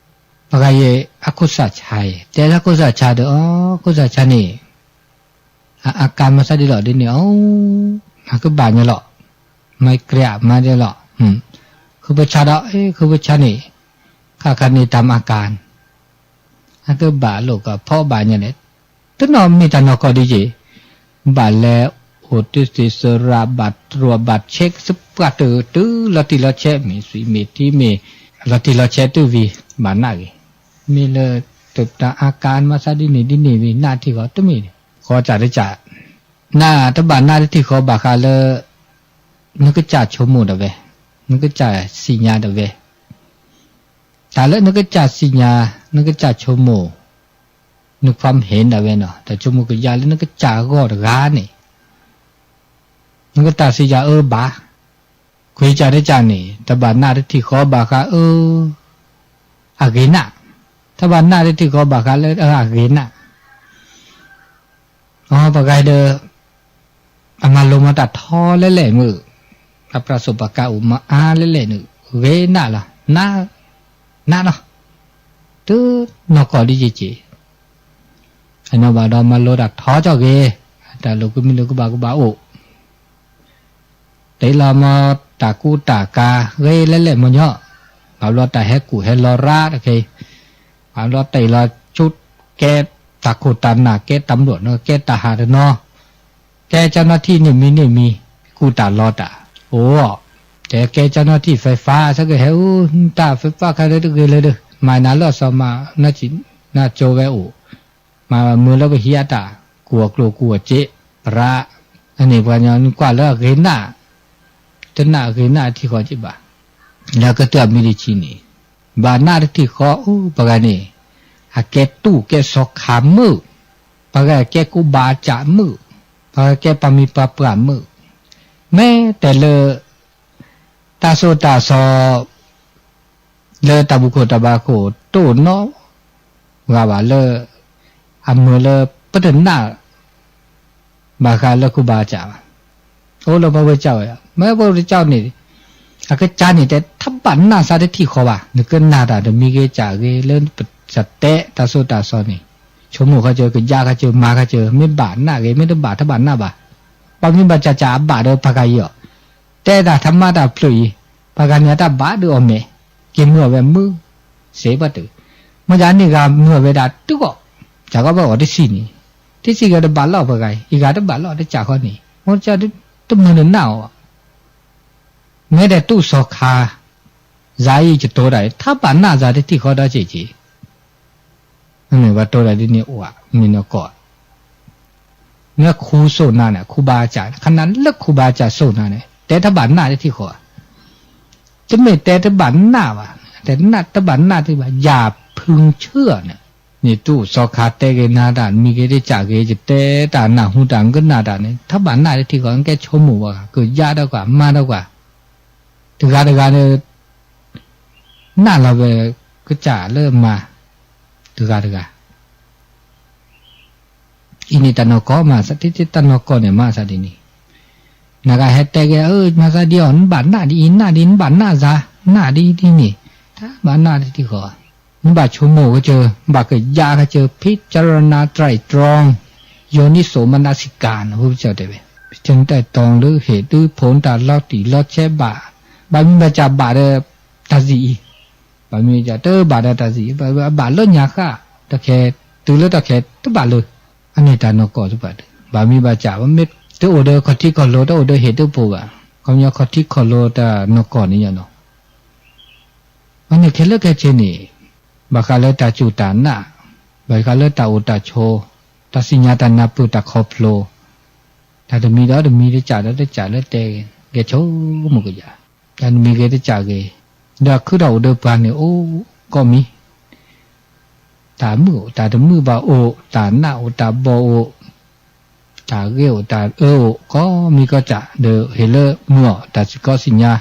ပှၤဂၤယဲ အခိၣ်စးဆါအံၤ တဲလၢခိၣ်စးဆါဒီး အခိၣ်စးဆါန့ၣ် အကါမၤသးဒ်လီၤဒ်န့ၣ်အီၤ, အကဘၣ်ညီလီၤ, မၤကြၢးမၤဒ်လီၤ, ဃုပဆါဒီး ဃုပဆါန့ၣ် ခါခါန့ၣ်တၢ်မၤကါ အကဘၣ်လိာ်ကဖီဘၣ်ညါန့ၣ်, တနီၤမ့ၢ်တၢ်နီၢ်ကီၢ်ဒ်ယဲ, ဘၣ်လဲၤအိၣ်တသ့ၣ်သရၣ် ဘၣ်တြီၢ်ဘၣ်ဆဲးသပှၢ်တၢၢ်တုၤလီၤတံၢ်လီၤဆဲး မ့ၢ်သွံၣ်မ့ၢ်ထံမ့ၢ် လီၤတံၢ်လီၤဆဲးတုၤဝံၤ ဘၣ်နးဂ့ၤ, မ့ၢ်လၢတၢ်အကါမၤသးဒ်န့ၣ်ဒ်န့ၣ်ဝံၤ နၢ်ထံၣ်ဃီတမ့ၢ်န့ၣ် ဃီစၢ်တစၢ် နတဘၣ်နၢ်တထံၣ်ဃီဘၣ်ဃးလၢ နကစၢ်ဆိကမိၣ်ဒၣ်ဝဲ, နကစၢ်စံၣ်ညါဒၣ်ဝဲ, တၢ်လၢနကစၢ်စံၣ်ညါ, နကစၢ်ဆိကမိၣ်, နခွါမ့ၢ်ဟ့ၣ်ဒၣ်ဝဲနီၤ တၢ်ဆိကမိၣ်ကယၤလၢနကစၢ်အဂီၢ်တဂၤန့ၣ်, နကတၢ်စံၣ်ညါအၢဘၣ်, ခွံစၢ်တစၢ်န့ၣ် တဘၣ်နၢ်တထံၣ်ဃီဘၣ်ဃးအၢ အဂ့ၤနၢ်, တဘၣ်နၢ်တထံၣ်ဃီဘၣ်ဃးလၢအဂ့ၤနၢ် အပှၤဂၤဒီး အမၤလိမၤတၢ်ထီလဲၣ်လဲၣ်မုၢ်, အပြၢ်စိၣ်ပှၤကါအိၣ်မၤအါလဲၣ်လဲၣ်န့ၣ် ဂ့ၤနးလီၤ, နး, နးလီၤ, တုၤနီၢ်ကီၢ်ဒ်ယက့ၤ, အနီၢ်ဘၣ်ဒီးမၤလိတၢ်ထီကၠီၣ်ဂ့ၤ, တၢ်လိာ်ကမံၤလိာ်ကဘၣ်ကဘၣ်အိၣ် တ့ၢ်လီၤမ့ၢ်တၢ်ကူတၢ်ကၤဂ့ၤလဲၣ်လဲၣ်မ့ၢ်ညီ, ဘၣ်ဘျီတၢ်ဟဲကူၣ်ဟဲလီၤရၣ်တခါ, ဘၣ်ဘျီတ့ၢ်လီၤဆူကဲတၢ်ခိၣ်တၢ်နၢ် ကဲတၢ်မလိၣ် ကဲတၢ်ဟးတနီၤ, ကဲကၠီနီထံၣ်န့ၢ်မံၤန့ၢ်မံၤ, ကူတၢ်လီတၢ်, အိၣ်, တဲကဲကၠီနီထံၣ်ဖဲဖး ဆၢကဟဲအိၣ် တၢ်ဖဲဖးခါလၢတဂ့ၤလၢဒၢး မၤနၤလၢအစီၤမၤ နကၠိဝဲအိၣ် မၤမုာ်လၢပဟံးအတၢ် ကူၣ်အကျိၤကူၣ်အစ့း ပရၣ်, အန့ၣ်ပှၤကညီနကွၢ်လၢအဂ့ၤနး, တနးအဂ့ၤနးတထံၣ်ဃီက့ဘၣ်, လၢကတၢၢ်မံၤတဆံန့ၣ်, ဘၣ်နးတထံၣ်ဃီ အိၣ်ပှၤဂၤန့ၣ်, အကဲတူၢ်ကဲစီၤခါမုၣ်, ပှၤဂၤကဲကူဘါစၢ်မုၣ်, ပှၤဂၤကဲပှၤမံၤပှၤပှၢ်မုၣ်, မ့ၢ်တဲလၢ တၢ်ဆိၣ်တၢ်ဆီ လၢတၢ်ဘူၣ်ခိၣ်တၢ်ဘါခိၣ် တအိၣ်နီတဂၤဘၣ်လၢ အမုာ်လၢပတနး ဘၣ်ဃးလၢကူဘါစၢ်ဘၣ်. အိၣ်လၢပဝဲကၠီဝဲ, မ့ၢ်ပဝဲကၠီန့ၣ် အကစၢ်န့ၣ်တဲ တဘၣ်နးစၢ်တထံၣ်ဃီဘၣ်, နကနၣ်တၢ်တမံၤဂ့ၤစၢ်ဂ့ၤ လၢပစတဲတၢ်ဆိၣ်တၢ်ဆီန့ၣ်, ဆိကမိၣ်ခီကၢ ကယါခီကၢ မၤခီကၢ မ့ၢ်ဘၣ်နးဂ့ၤ မ့ၢ်တဘၣ်တဘၣ်နးဘၣ်. ပှၤမ့ၢ်ဘၣ်စၢ်စၢ်အဘၣ်ဒီးပှၤဂၤအံၤအီၤ, တဲတၢ်ထမါတၢ်ဖျၢၣ်အံၤ, ပှၤဂၤန့ၣ်အတၢ်ဘၣ်ဒုးအီၣ်မဲာ်, က့ၤမုာ်အီၣ်ဝဲမုာ်, စ့ဘၣ်တုၤ, မ့ၢ်ယၤန့ၣ်ဂၤမုာ်အီၣ်ဝဲဒၣ်တုၤအီၤ, စၢ်ကီးဘၣ်အီၤတဆံန့ၣ်, တဆံဂၤတဘၣ်လီၢ်ပှၤဂၤအံၤ, အံၤဂၤတဘၣ်လီၢ်တစၢ်ဃီန့ၣ်, မ့ၢ်တမုာ်နးအီၤဘၣ်. မ့ၢ်တဲတူၢ်စီၤခါ, စၤအံၤကတိၤတၢ် ထဘၣ်နးစၢ်တထံၣ်ဃီဒီးစ့ၢ်ကီး, ပှၤတိၤတၢ်ဒ်န့ၣ်အိၣ်ဧါ, မ့ၢ်နီၢ်ကီၢ်, မ့ၢ်ခူစိၣ်နၤန့ၣ် ခူဘါစၢ်, ခနၣ်လၢခူဘါစၢ်စိၣ်နၤန့ၣ် တဲထဘၣ်နးတထံၣ်ဃီဧါ, တမ့ၢ်တဲတဘၣ်နးဘၣ်, တဲနးတဘၣ်နးတဘၣ် ယၤဖုဆၢန့ၣ်, န့ၣ်တူၢ်စီၤခါတဲဂ့ၤနၤတၢ် မံၤဂ့ၤတစၢ်ဂ့ၤ ယတဲတၢ်နၢ်ဟူတၢ်ကနၣ်တၢ်န့ၣ် ထဘၣ်နးတထံၣ်ဃီ ကဲဆိကမိၣ်ဘၣ် ကယါထီၣ်ကွၢ် မၤထီၣ်ကွၢ်, တဂၤတဂၤန့ၣ် နးလီၤဝဲ ကစၢ်လၢမၤ တဂၤတဂၤ အံၤန့ၣ်တၢ်နီၢ်ကီၢ်မၤသး တၢ်နီၢ်ကီၢ်န့ၣ်မၤသးဒ်န့ၣ်, နဂၤဟဲတဲက့ၤ အၢ မၤသးဒ်အီၤ နဘၣ်နးဒ်အံၤ နးဒ် နဘၣ်နးစှၤ နးဒ်အံၤဒ်န့ၣ်, တၢ်ဘၣ်နးတထံၣ်ဃီ, နဘၣ်ဆိကမိၣ်ကစၢၢ် နဘၣ်ကယါကစၢၢ် ဖိကရနၤ တြဲးတြီ ယိၤနံၣ်စိမနၤစံကၤ နဖိကစၢၢ်တဲဝဲ, ပတဲနတၢ်တီလၢဟ့ၣ်ဒုးဖိနတၢ်လီၤတံၢ်လီၤဆဲးဘၣ်, ဘၣ်မံၤဘၣ်စၢ်ဘၣ်ဒီး တၢ်စံးအံၤ ဘၣ်မံၤဘၣ်စၢ်တဘၣ်ဒီးတၢ်စံးအံၤ ဘၣ်လၢညါဃၣ်, တၢ်ခဲ တုၤလၢတၢ်ခဲတဘၣ်လၢ, အန့ၣ်တၢ်နီၢ်ကီၢ်တဖၣ်ဒီး ဘၣ်မံၤဘၣ်စၢ် မ့ၢ်တအိၣ်ဒီးခီၣ်ထံးခီၣ်လိၤ တအိၣ်ဒီးဟ့ၣ်ဒုးဖိဘၣ်, ခီပညီခီၣ်ထံးခီၣ်လိၤတၢ်နီၢ်ကီၢ်န့ၣ်ညါနီၤ, အန့ၣ်ခဲလၢာ်ခဲဆ့န့ၣ်, ဘၣ်ဃးလၢတၢ်စူၢ်တၢ်နာ်, ဘၣ်ဃးလၢတၢ်အိၣ်တၢ်ဆိး, တၢ်စံၣ်ညါတၢ်နၢ်ပၢၢ်တၢ်ခီဖျိ, တၢ်တမံၤဒီးတမံၤ တစၢ်ဒီးတစၢ်လၢတဲဂဲၤဆိကမိၣ်ကယၤ, တၢ်တမံၤဂ့ၤတစၢ်ဂ့ၤ, ဒီးခုထီၣ်အိၣ်ဒီးပှၤန့ၣ်အိၣ်ကိးမံၤ, တၢ်မုာ်အိၣ်တၢ်တမုာ်ဘၣ်အိၣ်, တၢ်နးအိၣ်တၢ်ဘီၣ်အိၣ်, တၢ်ဂ့ၤအိၣ်တၢ်အၢအိၣ် ကိးမံၤကိးစၢ် ဒီးဟ့ၣ်လၢမုာ်အီၤတၢ်စံၣ်ကီးစံၣ်ညါ,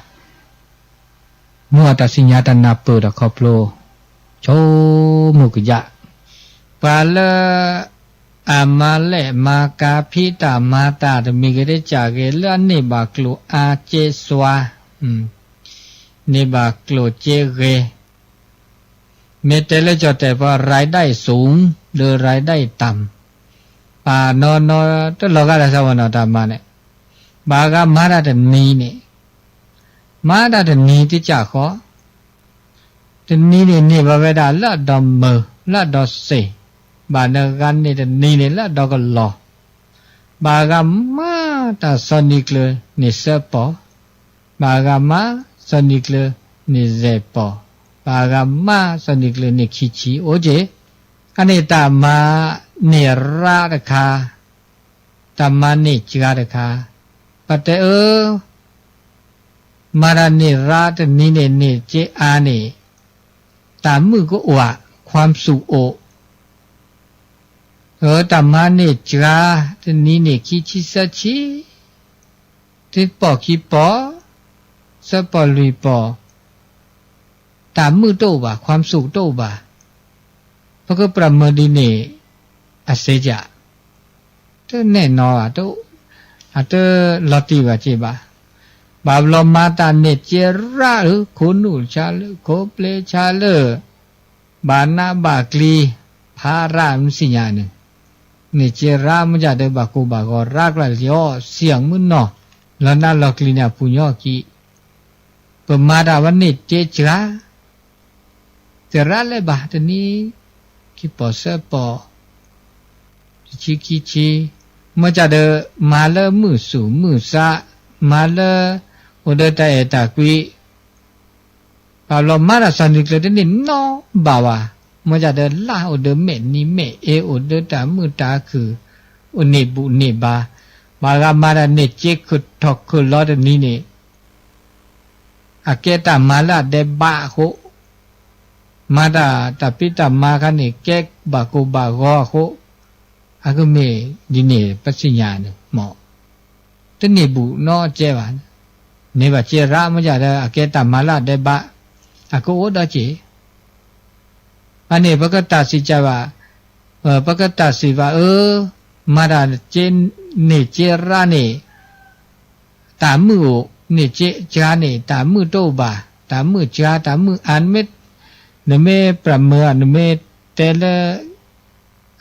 မုာ်အီၤတၢ်စံၣ်ညါတၢ်နၢ်ပၢၢ်တၢ်ခီဖျိ, ဆိကမိၣ်ကယၤ, ပှၤလၢ အမၤလဲၢ်မၤကၤဖံးတၢ်မၤတၢ်တမံၤဂ့ၤတစၢ်ဂ့ၤ လၢအန့ၢ်ဘၣ်ကျိၣ်အါကဲစွါ, န့ၢ်ဘၣ်ကျိၣ်ကဲဂ့ၤ, မ့ၢ်တဲလၢကၠီၣ်တဲာ်ပှၤ ရၤဒၣ်အံၤစူၤ ဒီးရၤဒၣ်အံၤတၢ်, ပှၤနီၢ်နီၢ်တလီၤဂာ်တၢ်ဆၢဝဲနီၤ တၢ်မၤန့ၣ်, ဘၣ်ဂၤမၤတၢ်တနံၤန့ၣ်, မၤတၢ်တနံၤတစၢ်ဃီ တနံၤန့ၣ်န့ၢ်ဘၣ်ဝဲဒၣ်လၢအဒီမုၢ် လၢအဒီစ့ၢ်, ဘၣ်နဂၤန့ၢ်တနံၤန့ၣ်လၢအဒီကလီၤ, ဘၣ်ဂၤမၤတၢ်စီၤနံၤကျၢၤန့ၢ်သၢပီၢ်, ဘၣ်ဂၤမၤစီၤနံၤကျၢၤန့ၢ်ယဲၢ်ပီၢ်, ဘၣ်ဂၤမၤစီၤနံၤကျၢၤန့ၢ်ခံဆံအိၣ်က့ၤ, အန့ၣ်တၢ်မၤန့ၢ်ရၣ်တခါ, တၢ်မၤန့ၢ်စှၤတခါ, ပတဲအၢ မၤတၢ်န့ၢ်ရၣ်တနံၤန့ၣ်န့ၢ်က့အါန့ၣ်, တၢ်မုာ်ကအိၣ်ဧါ, ความสุขအိၣ်, အၢ တၢ်မၤန့ၢ်စှၤ တနံၤန့ၢ်ခံဆံသၢဆံ, တပီၢ်ခံပီၢ်, သၢပီၢ်လွံၢ်ပီၢ်, တၢ်မုာ်တအိၣ်ဘၣ် ความสุขတအိၣ်ဘၣ်, ပကပြၢ်မုာ်ဒ်န့ၣ် အစ့ၢ်ကီး, တနဲၣ်နီၤဘၣ်, အတလီၤတံၢ်ဘၣ်က့ဘၣ်, ပှၤဘျီမၤတၢ်န့ၢ်စ့ရၣ်ဧၢ, ခိနူၣ်ဆါလၢ ခိပျ့ဆါလၢ ဘၣ်နးဘၣ်ကျံၤ, ဖးရၣ်မ့ၢ်သ့ၣ်ညါန့ၣ်, န့ၢ်စ့ရၣ်မ့ၢ်ဒၣ်ဒီး ဘၣ်ကိၢ်ဘၣ်ဂီၤရၣ်ကျါလၢအီၤ စံၣ်မုၢ်နီၤ, လီၤနးလီၤကျံၤန့ၣ် အပူၤညီအခံ, ပမၤတၢ်ဝဲန့ၢ်စ့စှၤ သရၣ်လဲၤဘၣ်တနံၤ ခံပီၢ်သၢပီၢ် တဆံခံဆံ, မ့ၢ်ဒၣ်ဒီး မၤလၢမုၢ်သူၣ်မုၢ်သး, မၤလၢ အိၣ်ဒီးတၢ်အဲၣ်တၢ်ကွံ, ပှၤဘျီမၤတၢ်သးနံၤကျၢၤတန့ၢ်နီတဘျီဘၣ်, မ့ၢ်ဒၣ်ဒီး လၢအိၣ်ဒီးမဲာ်နံၤမဲာ်အ့ အိၣ်ဒီးတၢ်မုာ်တၢ်ခုၣ်, အိၣ်န့ၢ်ဘူၣ်န့ၢ်ဘါ, ပှၤဂၤမၤတၢ်န့ၢ်စ့ခုၣ်ထီၣ်ခုၣ်လီၤတနံၤန့ၣ် အကဲတၢ်မၤလၢအဒဲးဘးအဃိ, မၤတၢ်တၢ်ဖံးတၢ်မၤခါန့ၣ် ကဲဘၣ်ကိၢ်ဘၣ်ဂီၤအဃိ, အကမ့ၢ်ဒ်န့ၣ် ပသ့ၣ်ညါန့ၣ်မ့ၢ်, တန့ၢ်ဘူၣ်နီတကဲဘၣ်, န့ၢ်ဘၣ်စ့ရၣ်မ့ၢ်ဒၣ်ဒီး အကဲတၢ်မၤလၢအဒဲးဘး, အကအိၣ်ဒီးစ့ အန့ၣ် ပကတၢ်စံးကဘၣ်, ပကတၢ်စံးဘၣ်အၢ, မၤတၢ်စ့န့ၢ်စ့ရၣ်န့ၣ်, တၢ်မုာ်အိၣ်, န့ၢ်စ့စှၤန့ၣ် တၢ်မုာ်တအိၣ်ဘၣ်, တၢ်မုာ်စှၤ တၢ်မုာ်အါ နမ့ၢ်, နမ့ၢ်ပြၢမၢဧါ နမ့ၢ်တဲလၢ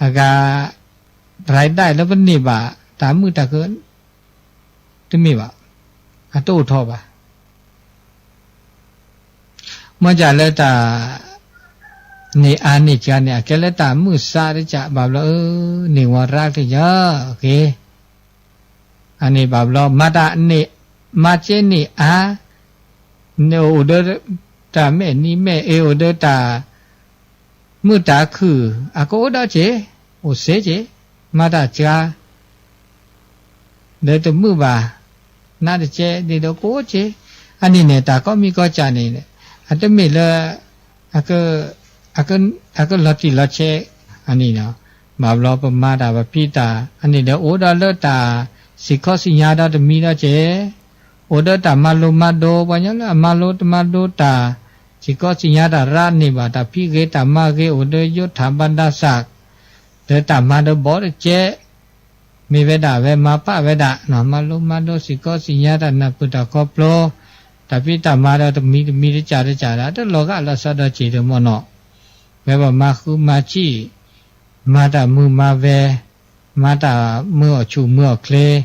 အဂၤ ရၤဒၣ်လၢပန့ၢ်ဘၣ် တၢ်မုာ်တၢ်ခုၣ် တမ့ၢ်ဘၣ်, အတအိၣ်ထီၣ်ဘၣ်. မ့ၢ်ဒ်လၢတၢ် န့ၢ်အါန့ၢ်စှၤန့ၣ် အကဲလၢတၢ်မုာ်သးတကး ဘၣ်ဘျီအၢ, န့ၢ်ဝဲရၣ်က့ၤယၤ, အန့ၣ်ဘၣ်ဘျီ မၤတၢ်န့ၢ်, မၤစ့န့ၢ်အါ, န့ၣ်အိၣ်ဒီးတၢ်မဲာ်နံၤမဲာ်အ့ အိၣ်ဒီးတၢ် မုာ်တၢ်ခုၣ် အကအိၣ်ဒီးစ့, အိၣ်စ့စ့, မၤတၢ်စှၤ ဒီးတမုာ်ဘၣ်, နးတကဲဒ်ဒီးကအိၣ်စ့, အန့ၣ်န့ၣ် တၢ်ကိးမံၤကိးစ့န့ၣ်, အတမ့ၢ်လၢ အကလီၤတံၢ်လီၤဆဲး, အန့ၣ်လီၤ. ဘၣ်ဘျီပမၤတၢ်ပဖံးတၢ် အန့ၣ်ဒီးအိၣ်ဒီးလၢတၢ်စံၣ်ခီစံၣ်ညါဒီးတမံၤဒီးစ့, အိၣ်ဒီးတၢ်မၤလိမၤဒိး ပှၤကညီလၢအမၤလိတမၤဒိးတၢ် စံၣ်ခီစံၣ်ညါတၢ်ရၣ်န့ၢ်ဘၣ် တၢ်ဖံးဂ့ၤတၢ်မၤဂ့ၤ အိၣ်ဒီးယိထၣ်ဘၣ်ဒါသး ဒီးတၢ်မၤဒီးဘီတကဲ မ့ၢ်ဝဲဒၣ်အဝဲမၤပာ်ဝဲဒၣ် မၤလိမၤဒိးစံၣ်ခီစံၣ်ညါတၢ် နၢ်ပၢၢ်တၢ်ခီဖျိ တၢ်ဖံးတၢ်မၤဒီးတမံၤတမံၤတကးတကးဒီး တလီၤဂာ်လီၤဆီဒီးစ့ဒီးမ့ၢ်နီၤ, ဝဲပမၤဃုမၤဆံၣ် မၤတၢ်မုာ်မၤဝဲ မၤတၢ်မုာ်အီၣ်ဆူၣ်မုာ်အီၣ်ချ့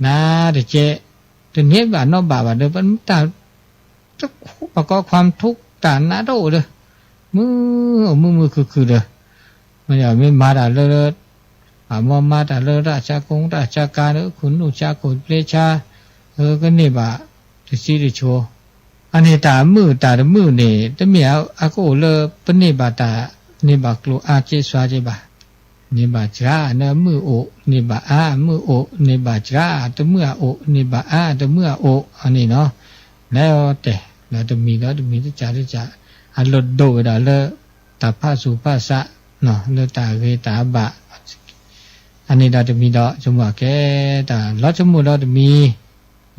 နးတကဲ တန့ၢ်ဘၣ်နီတဘျီဘၣ်ဒီး ပတၢ် တခူပကီခွါထုးတၢ်နးတအိၣ်ဒီး မုာ်မုာ်မုာ်ခုၣ်ခုၣ်ဒီး မ့ၢ်မၤတၢ်လၢ အမ့ၢ်မၤတၢ်လၢတၢ်ဆါကိတၢ်ဆါကါဒီး ခိၣ်နူာ်ဆါခိၣ်ပျ့ဆါ ကန့ၢ်ဘၣ်တဆံတဆိ အန့ၣ်တၢ်မုာ်တၢ်တမုာ်န့ၣ် တမ့ၢ်အကအိၣ်လၢပန့ၢ်ဘၣ်တၢ် န့ၢ်ဘၣ်ကျိၤအါက့စွါက့ဘၣ်. န့ၢ်ဘၣ်စှၤအမုာ်အိၣ် န့ၢ်ဘၣ်အါအမုာ်အိၣ် န့ၢ်ဘၣ်စှၤအတမုာ်အအိၣ် န့ၢ်ဘၣ်အါအတမုာ်အအိၣ် အန့ၣ်နီၤ လဲၤအီၤတဲာ် ဒီးတမံၤဒီးတမံၤတကးတကး အလီၢ်ဒိၣ်ဝဲဒၣ်လၢ တၢ်ဖးဆူၣ်ဖးဆး လၢတၢ်ဂ့ၤတၢ်ဘၣ် အန့ၣ်ဒီးတမံၤဒီး ဆိကမိၣ်အကဲ တၢ်လီၤဆိကမိၣ်ဒီးတမံၤ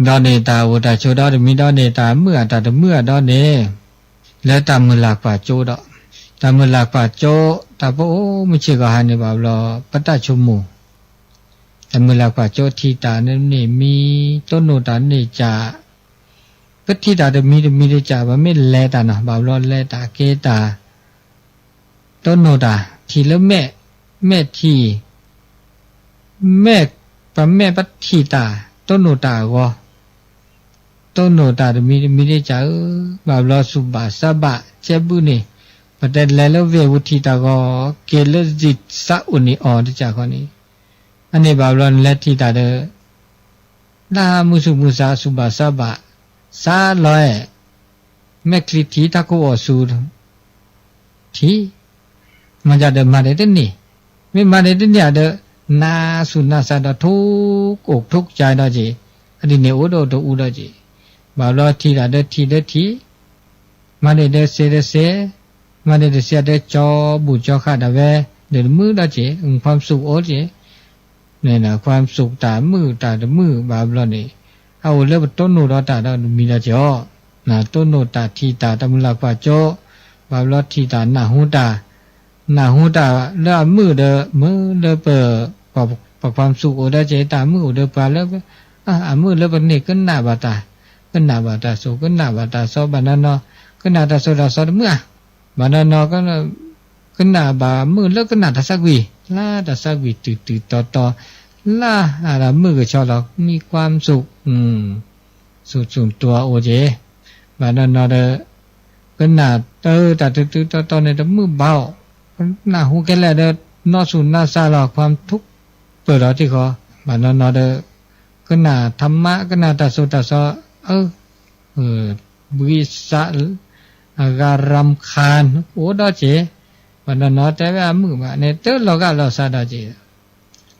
ဒီးန့ၣ်တၢ်အိၣ်တၢ်ဆိးဒီးတမံၤဒီးန့ၣ် တၢ်မုာ်အတၢ်တမုာ်အဒီးန့ၣ် လၢတၢ်မုၢ်လၢ်ကွၢ်စိဒီး တၢ်မုၢ်လၢ်ကွၢ်စိ တၢ်ပအိၣ်မုာ်ဆ့ၣ်ဂီၤဟါန့ၣ်ဘၣ်ဘျီ ပတၢ်ဆိကမိၣ် တၢ်မုၢ်လၢ်ကွၢ်စိထံၣ်တၢ်န့ၣ်မံၤ တိၢ်နီၣ်တၢ်န့ၣ်ကး ပထံၣ်တၢ်တမံၤတမံၤတကး ပမ့ၢ်လဲၤတၢ်နီၤ ဘၣ်ဘျီလဲၤတၢ်က့ၤတၢ် တိၢ်နီၣ်တၢ် ထံၣ်လၢမဲာ် မဲာ်ထံၣ် မဲာ် ပမဲာ်ပထံၣ်တၢ် တိၢ်နီၣ်တၢ်အဂီၢ် တိၢ်နီၣ်တၢ်တမံၤတမံၤတကးဧၢ ဘၣ်ဘျီသူၣ်ဘၣ်သးဘၣ် ကဲဘုန့ၣ် ပတဲလဲၤလၢဝ့ၢ်ပူၤထံၣ်တၢ်ဂီၤ က့ၤလၢစံးစးအိၣ်န့ၢ်အီၤတကးဃီန့ၣ် အန့ၣ်ဘၣ်ဘျီနလဲၤထံၣ်တၢ်ဒီး လၢမုၢ်သူၣ်မုၢ်သးသူၣ်ဘၣ်သးဘၣ် စးလီၤအဲၣ် မဲာ်ချံထံၣ်တၢ်ကိးအီၤဆူ ထံၣ် မၤဒ်ဒီးမၤဒ်တန့ၢ် မ့ၢ်မၤဒ်တန့ၢ်ဒီး နးသူၣ်နးသးဒီးထိၣ်အိၣ်ထိၣ်ကစၢ်ဒီးက့ၤ အဒ်န့ၣ်အိၣ်ဒီးတအူဒီးက့ၤ ဘၣ်ဘျီထံၣ်တၢ်ဒီးထံၣ်ဒီးထံၣ် မၤဒ်ဒီးစ့ဒီးစ့ မၤဒ်ဒီးစ့ဒီးကၠီဘူၣ်ကၠီဃာ်ဒၣ်ဝဲ ဒီးတမုာ်ဒီးက့ၤ ความสุขအိၣ်က့ၤ ความสุขတၢ်မုာ်တၢ်တမုာ်ဘၣ်ဘျီန့ၣ် အအိၣ်လၢပတိၢ်နီၣ်ဒီးတၢ်ဒီးတမံၤဒီးက့ၤအီၤ တိၢ်နီၣ်တၢ်ထံၣ်တၢ်တၢ်မုၢ်လၢ်ကွၢ်စိ ဘၣ်ဘျီထံၣ်တၢ်နၢ်ဟူတၢ် နၢ်ဟူတၢ်လၢအမုာ်ဒီး မုာ်လၢပ ပ ความสุขအိၣ်ဒီးက့ၤ တၢ်မုာ်အိၣ်ဒီးပှၤလၢ အမုာ်လၢပန့ၢ်ကနၣ်ဘၣ်တၢ် ကနၣ်ဘၣ်တၢ်ဆိၣ် ကနၣ်ဘၣ်တၢ်ဆီ ဘၣ်နီၢ်နီၢ် ကနၣ်တၢ်ဆိၣ်တၢ်ဆီတမုာ်ဧါ, ဘၣ်နီၢ်နီၢ် ကနၣ်ဘၣ်မုာ်လၢကနၣ်တၢ်သးကွံာ် လၢတၢ်သးကွံာ်တုၤတုၤတီၤတီၤ လၢအမုာ်ကဆီလီၤ မံကွၢ်မုာ် ဆိၣ်ဆိၣ်တြီၤအိၣ်က့ၤ, ဘၣ်နီၢ်နီၢ်ဒီး ကနၣ်တၢ်တၢ်တုၤတုၤတီၤတီၤန့ၣ် တမုာ်ဘၣ်အီၤ, ကနၣ်ဟူခဲလၢာ်ဒီး နီၢ်ဆူၣ်နီၢ်ဆါလီၤ ความทุกข์ ပၢၢ်ထီၣ်ထံဃီ, ဘၣ်နီၢ်နီၢ်ဒီး ကနၣ်ထးမး ကနၣ်တၢ်ဆိၣ်တၢ်ဆီ အၢ ဘှံးစး အဂၤရၢခါ အိၣ်ဒီးက့ၤ, ဘၣ်နီၢ်နီၢ်တဲဝဲအမုာ်ဘၣ်န့ၣ် တလီၤဂာ်လီၤစးဒီးက့ၤ,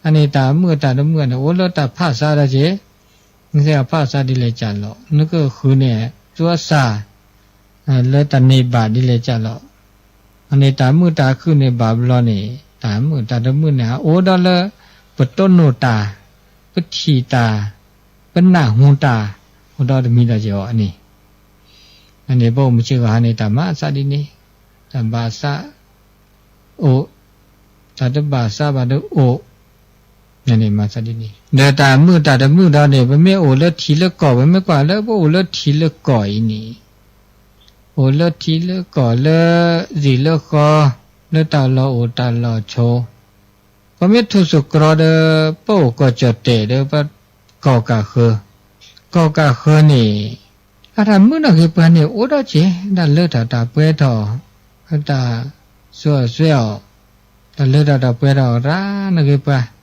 အန့ၣ်တၢ်မုာ်တၢ်တမုာ်န့ၣ် အိၣ်လၢတၢ်ဖးစးဒီးက့ၤ, နစ့ၢ်ကီးဖးစးဒ်လဲၣ်ကၢ်လီၤ နကဃုန့ၣ် သူအစၢ် လၢတၢ်န့ၢ်ဘၣ်ဒ်လဲၣ်ကၢ်လီၤ, အန့ၣ်တၢ်မုာ်တၢ်ခုၣ်န့ၣ်ဘၣ်ဘျီန့ၣ် တၢ်မုာ်တၢ်တမုာ်န့ၣ် အအိၣ်ဒီးလၢ ပတိၢ်နီၣ်တၢ် ပထံၣ်တၢ် ပနၢ်ဟူတၢ် အိၣ်ဒီးတမံၤဒီးက့ၤအီၤန့ၣ်, အန့ၣ်ပအိၣ်မုာ်စ့ၢ်ကီးဟးန့ၣ် တၢ်မၤအသးဒ်န့ၣ်, တၢ်ဘၣ်သး အိၣ်, တၢ်တဘၣ်သးဘၣ်ဒီးအိၣ်, န့ၣ်မၤသးဒ်န့ၣ် ဒီးတၢ်မုာ်တၢ်တမုာ်ဒီးန့ၣ် ပမ့ၢ်အိၣ်လၢထံလၢကီၢ် ပမ့ၢ်ကွၢ်လၢပအိၣ်လၢထံလၢကီၢ်အံၤန့ၣ်, အိၣ်လၢထံလၢကီၢ်လၢ စံာ်လၢဃီ လၢတၢ်လီၢ်အိၣ်တၢ်လီၢ်ဆိး ပမ့ၢ်ထူၣ်စိၢ်ကြီဒီး ပအိၣ်ကီၢ်ကၠီၣ်တဲာ်ဒီး ပကီၢ်ကၢ်ဃၢၤ, ကီၢ်ကၢ်ဃၢၤန့ၣ် အတၢ်မုာ်နီၢ်ဂ့ၤပှၤန့ၣ် အိၣ်ဒီးက့ၤ တၢ်လၢတၢ်တၢ်ပှဲၤထီၣ်, တၢ်စိၤအစွဲအီၤ, တၢ်လၢတၢ်တၢ်ပှဲၤထီၣ်ရၤနီၢ်ဂ့ၤပှၤ,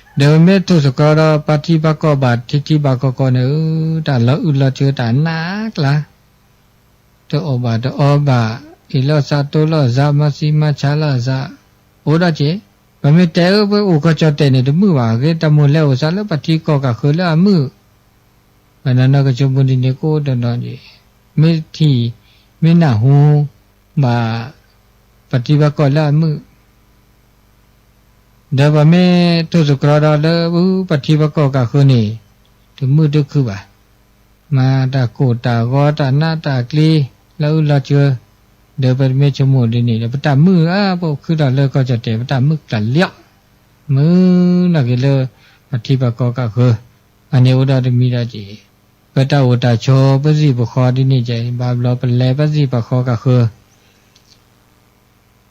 ဒီးပမ့ၢ်ထူၣ်စိၢ်ကြီဒီး ပှၤထံပှၤကီၢ်ဘၣ်ထံထံဘၣ်ကီၢ်ကီၢ်န့ၣ် တၢ်လီၤအုၣ်လီၤစၢၤတၢ်နးကျါ တအီၣ်ဘၣ်တအီဘၣ်, အ့ၣ်လိာ်သးတိလိာ်သး မၤသံမၤဆါလိာ်သး, အိၣ်ဒီးက့ၤ, ပမ့ၢ်တဲအၢ ပအိၣ်ကီၢ်ကၠီၣ်တဲာ်န့ၣ် တမုာ်ဘၣ်, အဂ့ၢ်တၢ်မိၣ်လဲၤအိၣ်သးလၢပှၤထံကီၢ်ကၢ်ဃၢၤလၢအမုာ်, ဘၣ်နီၢ်နီၢ်ကဆိမိၣ်ဒ်န့ၣ်ကိးဒီးဒီးက့ၤ, မ့ၢ်ထံၣ်, မ့ၢ်နၢ်ဟူ, ဘၣ်, ပှၤထံပှၤကီၢ်လၢအမုာ် ဒီးပမ့ၢ်ထူၣ်စိၢ်ကြီဒီးလၢပှၤထံပှၤကီၢ်ကၢ်ဃၢၤန့ၣ်, တမုာ်တခုၣ်ဘၣ်, မၤတၢ်ကိၢ်တၢ်ဂီၤတၢ်နးတၢ်ကျံ, လီၤအုၣ်လီၤစၢၤ, ဒီးပမ့ၢ်ဆိကမိၣ်ဒ်န့ၣ်ဒီး ပတၢ်မုာ်အါ ပအိၣ်ခုထီၣ်လၢကီၢ်ကၠီၣ်တဲာ် ပတၢ်မုာ်ကတၢၢ်လီၤ, မုာ်နီၢ်ဂ့ၤလၢ ပှၤထံပှၤကီၢ်ကၢ်ဃၢၤ, အန့ၣ်အိၣ်ဒီးတမံၤဒီးက့ၤ, ပတၢ်အိၣ်တၢ်ဆိး ပစံၣ်ပဃီဒ်န့ၣ်က့ၤ ဘၣ်ဘျီပလဲၤပစံၣ်ပဃီကၢ်ဃၢၤ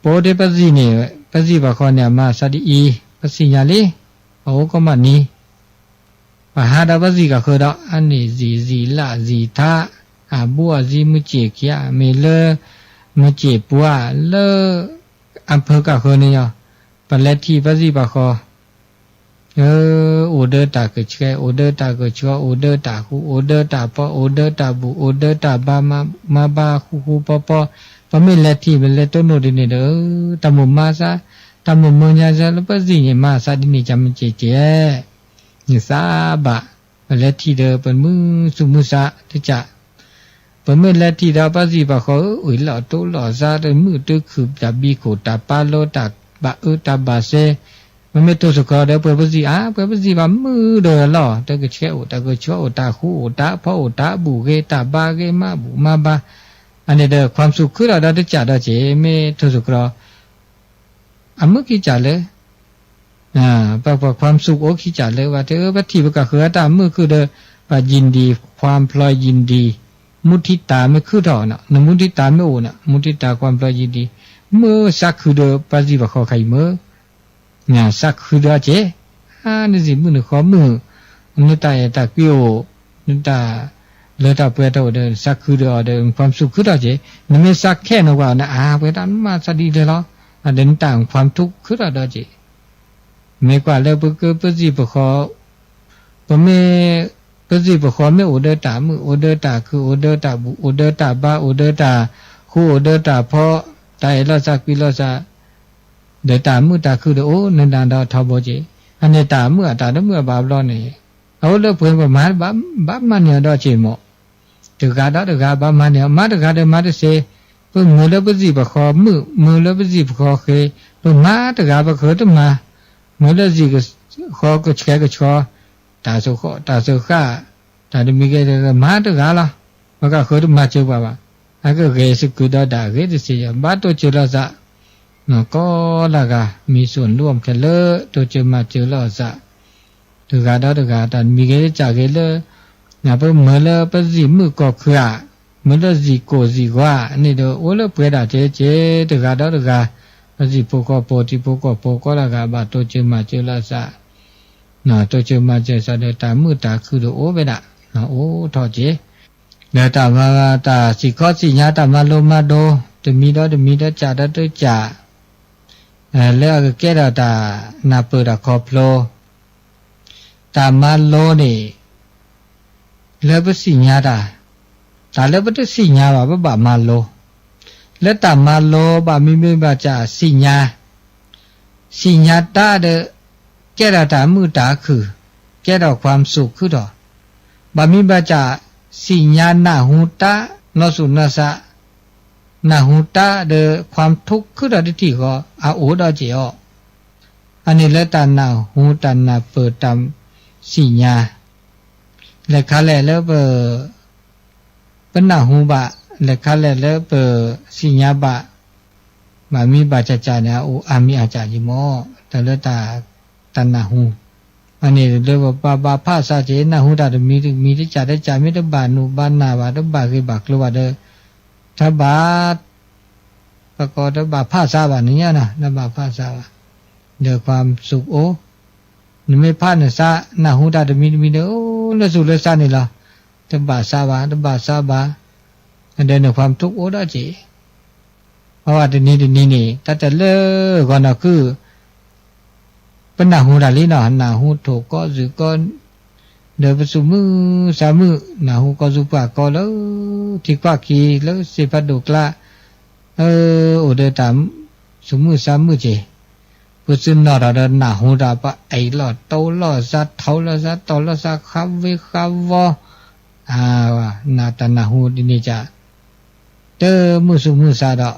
ပအိၣ်ဒီးပစံၣ်န့ၣ်, ပစံၣ်ပဃီန့ၣ် အမၤသးဒ်အံၤ, ပသ့ၣ်ညါလံ, ပအိၣ်ကီးမးနံၤ, ပဟးဒီးပစံၣ်ကၢ်ဃၢၤဒီး အန့ၣ်စံၣ်စံၣ်လၢ်စံၣ်ထး, အဘူးအစံၣ်မုၢ်စ့ၣ်ခံဂၤ မ့ၢ်လၢ မုၢ်စ့ၣ်ပှၤလၢ အဖၢကၢ်ဃၢၤန့ၣ်ယီၤ, ပလဲၤထံၣ်ပစံၣ်ပဃီ အိၣ်ဒီးတၢ်ကဆှဲ အိၣ်ဒီးတၢ်ကဆှီ အိၣ်ဒီးတၢ်ဃူ အိၣ်ဒီးတၢ်ဖီ အိၣ်ဒီးတၢ်ဘူၣ် အိၣ်ဒီးတၢ်ဘါမၤဘါဃူဃူဖီဖီ, ပမ့ၢ်လဲၤထံၣ် ပလဲၤတိၢ်နီၣ်ဒ်န့ၣ်ဒီး တၢ်မိၢ်မၤသး, တၢ်မိၢ်မၢညါသးလၢပစံၣ်န့ၣ် မၤသးဒ်န့ၣ်ကမ့ၢ်ကဲကဲ, နသးဘၣ်, ပလဲၤထံၣ်ဒီးပမုာ်သူၣ်မုာ်သးတကး ပမ့ၢ်လဲၤထံၣ်ဒီးပစံၣ်ပဃီ အ့ၣ်လိာ်တိလိာ်သး တမုာ်တခုၣ် တၢ်ဘံခိၣ်တၢ်ပာ်လိ တၢ်ဘၣ်အၢတၢ်ဘၣ်သဲ, ပမ့ၢ်ထူၣ်စိၢ်ကီးဒီးပှၤပစံၣ်ဧါ ပှၤပစံၣ်ဘၣ်မုာ်ဒီးလီၤ တၢ်ကဆှဲအိၣ် တၢ်ကဆှီအိၣ် တၢ်ဃူအိၣ် တၢ်ဖီအိၣ် တၢ်ဘူၣ်ဂ့ၤ တၢ်ဘါဂ့ၤ မၤဘူၣ်မၤဘါ, အန့ၣ်ဒီး ความสุข ခုထီၣ်ဒီးတကးဒီးက့ၤ မ့ၢ်ထူၣ်စိၢ်ကီး အမုာ်ခံကးလၢ ပှၤ ความสุข အိၣ်ခံကးလၢ ပှၤတဲ ပထံၣ်ပကဃၢၤတၢ်မုာ်ခုၣ်ဒီး ပှၤ ยินดี ความพลอยยินดี မူထံတၢ်မ့ၢ်ခုၣ်ထီၣ်နီၤ နမူထံတၢ်မ့ၢ်အိၣ်နီၤ မူထံတၢ် ความพลอยยินดี မုာ်သးခုဒီးပစံၣ်ပဃီခါအံၤမုာ် သးခုဒီးက့ၤ နစံၣ်မုာ်နဃီမုာ် နတၢ်အဲၣ်တၢ်ကွံအိၣ် နတၢ်လၢတၢ်ပှဲၤထီၣ်အိၣ်ဒီး သးခုဒီးအီၤဒီး ความสุข ခုထီၣ်က့ၤ နမ့ၢ်သးခဲနီၤကွၢ်နအါ ပှဲၤတၢ်နမၤသးဒ်လဲၣ်လီၤ ဒီးနတၢ် ความทุกข์ ခုထီၣ်ဒီးက့ၤ မ့ၢ်ကွၢ်လၢပကပစံၣ်ပဃီ ပမ့ၢ် ပစံၣ်ပဃီမ့ၢ်အိၣ်ဒီးတၢ်မုာ် အိၣ်ဒီးတၢ်ခုၣ် အိၣ်ဒီးတၢ်ဘူၣ် အိၣ်ဒီးတၢ်ဘါ အိၣ်ဒီးတၢ်ဃူ အိၣ်ဒီးတၢ်ဖီ တၢ်အဲၣ်လိာ်သးကွံလိာ်သး ဒီးတၢ်မုာ်တၢ်ခုၣ်ဒီးအိၣ်နနၤဒီးထီဘိက့ၤ အန့ၣ်တၢ်မုာ်အတၢ်တမုာ်အဘၣ်ဘျီန့ၣ် အအိၣ်လၢပှဲၤပမၤဘၣ်မၤန့ၢ်အီၤဒီးက့ၤမး တဂၤဒီးတဂၤဘၣ်မၤန့ၢ်အီၤ မၤတဂၤဒီးမၤတသ့ ပမုာ်လၢပစံၣ်ပဃီမုာ် မုာ်လၢပစံၣ်ပဃီဃ့ ပမၤတဂၤပဃၢၤတမၤ မုာ်လၢစံၣ်ဃီကဆှဲကဆှီ တၢ်သဃီၣ်တၢ်သဃၣ် တၢ်တမံၤဂ့ၤဒီးမၤတဂၤလီၤ ပကဃၢၤတမၤစၢၤပှၤဘၣ် အကဂ့ၤစကုၤဒီးဒၣ်ဂ့ၤတသ့ယီၤ ဘၣ်တိစၢၤလိာ်သး ကိးလၢဂၤ မံၤစိၣ်လူအီၤခဲလၢာ် တိစၢၤမၤစၢၤလိာ်သး တဂၤဒီးတဂၤ တၢ်တမံၤဂ့ၤတစၢ်ဂ့ၤလၢ ပမုာ်လၢပစံးမုာ်ကီၢ်ခုဧါ, မုာ်လၢစံးကိၣ်စံးဂီၤန့ၣ်ဒီး အိၣ်လၢပှဲၤဒၣ်ကဲကဲ တဂၤဒီးတဂၤ, ပစံးဖိဃီဖိ ထံဖိကီၢ်ဖိကိးဂၤဒဲး ဘၣ်တိစၢၤမၤစၢၤလိာ်သး, တိစၢၤမၤစၢၤသးဒီး တၢ်မုာ်တၢ်ခုၣ်ဒီးအိၣ်ဝဲဒၣ်, အိၣ်ထီၣ်ကဲ, ဒီးတၢ်မၤ တၢ်စံၣ်ခီစံၣ်ညါ တၢ်မၤလိမၤဒိး တမံၤဒီးတမံၤ တကၠးဒီးတကၠး လၢအကကဲထီၣ်တၢ်နၢ်ပၢၢ်တၢ်ခီဖျိ, တၢ်မၤလိန့ၣ် လၢပသ့ၣ်ညါတၢ်, တၢ်လၢပတသ့ၣ်ညါဘၣ် ပဘၣ်မၤလိ, လၢတၢ်မၤလိဘၣ်မ့မ့ၢ်ဘၣ်စးသ့ၣ်ညါ, သ့ၣ်ညါတၢ်ဒီး ကဲထီၣ်တၢ်မုာ်တၢ်ခုၣ်, ကဲထီၣ် ความสุข ခုၣ်ထီၣ်, ဘၣ်မ့ၢ်ဘၣ်စး သ့ၣ်ညါနၢ်ဟူတၢ် နီၢ်သူၣ်နီၢ်သး နၢ်ဟူတၢ်ဒီး ความทุกข์ ခုၣ်ထီၣ်တထံၣ်ဃီ အအိၣ်ဒီးက့ၤအီၤ, အန့ၣ်လၢတၢ်နၢ်ဟူတၢ်နၢ်ပၢၢ်တၢ်သ့ၣ်ညါ, လဲၤခါလဲၣ်လၢပ ပနၢ်ဟူဘၣ်, လဲၤခါလဲၣ်လၢပသ့ၣ်ညါဘၣ်, ဘၣ်မ့ၢ်ဘၣ်စးစးန့ၣ် အအိၣ်အါမံၤအါစးက့ၤမီၢ်, တၢ်လၢတၢ်နၢ်ဟူ, အန့ၣ်လၢပဘၣ်ဘၣ်ဖးစးက့ၤ နၢ်ဟူတၢ်တမံၤတမံၤ တကးတကး မ့ၢ်တဘၣ်နုာ်ဘၣ်နၢ်ဘၣ် တဘၣ်ဂ့ၢ်ဘၣ်ကျိၤဘၣ်ဒီး တဘၣ် ပကိးတဘၣ်ဖးစးဘၣ်န့ၣ်ညါ, တဘၣ်ဖးစးဘၣ်, ဒီး ความสุข အိၣ်, နမ့ၢ်ဖးနသး နၢ်ဟူတၢ်တမံၤတမံၤဒီး အိၣ်လၢသူၣ်လၢသးန့ၣ်လီၤ, တဘၣ်စးဘၣ် တဘၣ်စးဘၣ်, ဒီးန ความทุกข์ အိၣ်ဒီးက့ၤ, အဝဲတနံၤတနံၤန့ၣ် တၢ်တဲလၢဂီၤနီၢ်ခုၣ် ပနၢ်ဟူတၢ်လံနီၤ, နၢ်ဟူထိၣ်ကီၢ်စူၤကီၢ်, ဒီးပသူၣ်မုာ်သးမုာ် နၢ်ဟူကီၢ်စူၤပှၤကီၢ်လၢ ထံကွၢ်ခံ လၢသ့ၣ်ဖးဒိၣ်ကျါ, အိၣ်ဒီးတၢ်သူၣ်မုာ်သးမုာ်က့ၤ, ပသုနီၢ်ထီၣ်ဒီးနၢ်ဟူတၢ် ပအဲၣ်လိာ်တိလိာ်သး ထိၣ်လိာ်သး တီၢ်လိာ်သးဃးဝ့ဃးဝီ, နတၢ်နၢ်ဟူဒ်န့ၣ်က တမုာ်သူၣ်မုာ်သးဒီး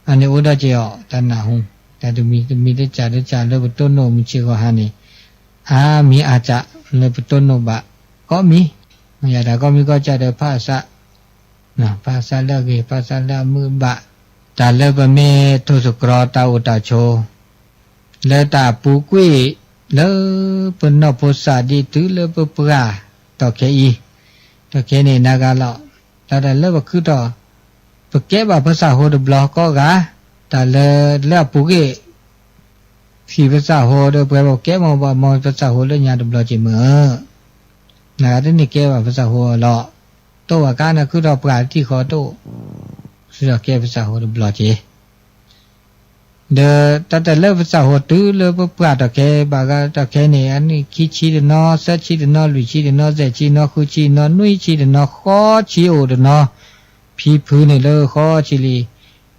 အန့ၣ်အိၣ်ဒီးက့ၤအီၤ တၢ်နၢ်ဟူ, တၢ်တမံၤတမံၤတကးတကးလၢပတိၢ်နီၣ်မုၢ်ဆ့ၣ်ဂီၤဟါန့ၣ်, အါမံၤအါစးလၢပတိၢ်နီၣ်ဘၣ်ကိးမံၤ, မ့ၢ်ယၤတၢ်ကိးမံၤကိးကးဒီးဖးစး, ဖးစးလၢအဂ့ၤ ဖးစးလၢအမုာ်ဘၣ်, တၢ်လၢပမ့ၢ်ထိၣ်သတြီၤတၢ်အိၣ်တၢ်ဆိး လၢတၢ်ပူၤကွံာ် လၢပနီၢ်ဖိသၣ်ဒ်တုၤလၢပပှၢ်တီၢ်ခဲအံၤ, တီၢ်ခဲန့ၣ် နၤဂၤလီၤ, တၢ်တၢ်လၢပခုထီၣ် ပကဲဘၣ်ပသးဟိတဘျီကိးဂၤ, တၢ်လၢ လၢအပူၤကွံာ် ဖံးပသးဟိဒီးပှဲၤဘၣ်ကဲမီၢ်ဘၣ်မီၢ်ပသးဟိလၢညါတဘျီက့ၤမုၢ်ဧၢ, နၤဂၤတန့ၢ်ကဲဘၣ်ပသးဟိလီၤ, တိၢ်ဘၣ်ကါန့ၣ်ခုထီၣ်ပှၢ်တထံၣ်ဃီတိၢ်, ခုထီၣ်ကဲပသးဟိတဘျီက့ၤ ဒီးတၢ်တၢ်လၢပသးဟိတုၤလၢပပှၢ်တီၢ်ခဲ ဘၣ်ဂၤတီၢ်ခဲန့ၣ် အနံၣ်ခံဆံတနီၤ သၢဆံတနီၤ လွံၢ်ဆံတနီၤ သဲးဆံတနီၤ ဃုဆံတနီၤ နွံဆံတနီၤ ဃိးဆံအိၣ်တနီၤ, ဖံဖုန့ၣ်လၢဃိးဆံလံ,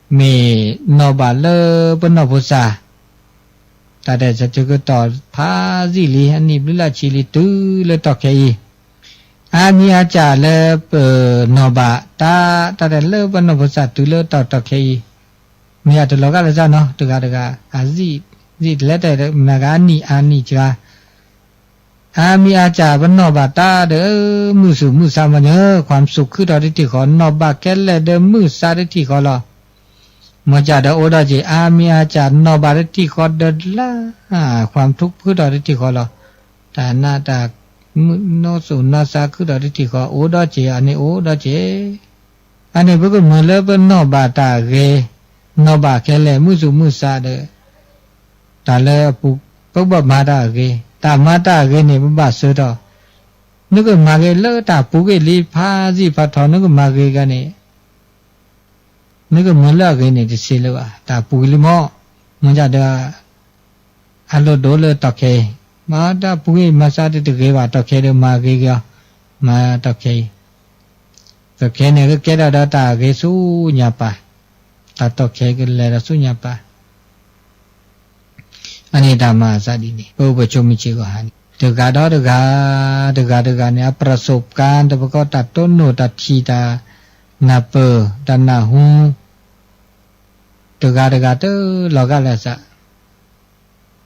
မ့ၢ်နီၢ်ဘၣ်လၢပနီၢ်ဖိသၣ် တၢ်တဲဆၢကတီၢ်ဖးယံာ်လံ အနံၣ်ဘျုးလၢဆံလံ တုၤလၢတီၢ်ခဲအံၤ, အါမံၤအါစှၤလၢပနီၢ်ဘၣ်တၢ် တၢ်တဲလၢပနီၢ်ဖိသၣ်တုၤလၢတီၢ်တီၢ်ခဲအံၤ, မ့ၢ်အတလီၤဂာ်လၢ်စၢ်နီၤ တဂၤတဂၤ, အစံးတလဲတဲမနၤဂၤအနံၣ်အါနံၣ်စှၤ အါမံၤအါစှၤပနီၢ်ဘၣ်တၢ်ဒီး မုၢ်သူၣ်မုၢ်သးမ့ၢ်ညီ, ความสุข ခုထီၣ်တထံၣ်ဃီ, နီၢ်ဘၣ်ခဲလၢာ်ဒီးမုၢ်သးတထံၣ်ဃီလီၤ. မ့ၢ်စ့ၢ်ဒီးအိၣ်ဒီးက့ၤ အါမံၤအါစှၤ နီၢ်ဘၣ်တထံၣ်ဃီဒီးလၢ်, ความทุกข์ ခုထီၣ်တထံၣ်ဃီလီၤ. တၢ်နးတၢ်မုာ် နီၢ်သူၣ်နီၢ်သးခုထီၣ်တထံၣ်ဃီ အိၣ်ဒီးက့ၤ အန့ၣ်အိၣ်ဒီးက့ၤ အန့ၣ်ပကမုာ်လၢပနီၢ်ဘၣ်တၢ်အဂ့ၤ, နီၢ်ဘၣ်ခဲလၢာ် မုၢ်သူၣ်မုၢ်သးဒီး တၢ်လၢအပူၤ ပကဘၣ်မၤတၢ်အဂ့ၤ, တၢ်မၤတၢ်အဂ့ၤန့ၣ် ပဘၣ်စၢထီၣ်, နကမၤဂ့ၤလၢတၢ်ပူၤဂ့ၤလံ ဖးစံၣ်ဖးထီ နကမၤဂ့ၤဂၤန့ၣ် နကမုာ်လၢအဂ့ၤန့ၣ် တသ့လၢၤဘၣ်, တၢ်ပူၤဂ့ၤလံမီၢ်, မ့ၢ်စ့ၢ်ဒီး အလိၣ်ဒိလၢတီၢ်ခဲအံၤ, မ့ၢ်တၢ်ပူၤဂ့ၤမၤစၢ်တဂ့ၤဘၣ် တီၢ်ခဲဒီးမၤဂ့ၤဂ့ၤအီၤ, မၤတီၢ်ခဲအံၤ, တီၢ်ခဲန့ၣ်ကကဲထီၣ်ဒီးတၢ်ဂ့ၤဆူညါပၢ်, တၢ်တီၢ်ခဲကလဲၤဒီးဆူညါပၢ် အန့ၣ်တၢ်မၤအသးဒ်န့ၣ် ပအိၣ်ပဆိးမုၢ်ဆ့ၣ်ဂီၤဟါန့ၣ် တဂၤဒီးတဂၤ, တဂၤတဂၤန့ၣ် အပြၤစိးကါ တပကီၢ်တၢ်တိၢ်နီၣ်တၢ်ထံၣ်တၢ်နၢ်ပၢၢ် တၢ်နၢ်ဟူ တဂၤတဂၤတလီၤဂာ်လၢ်သး,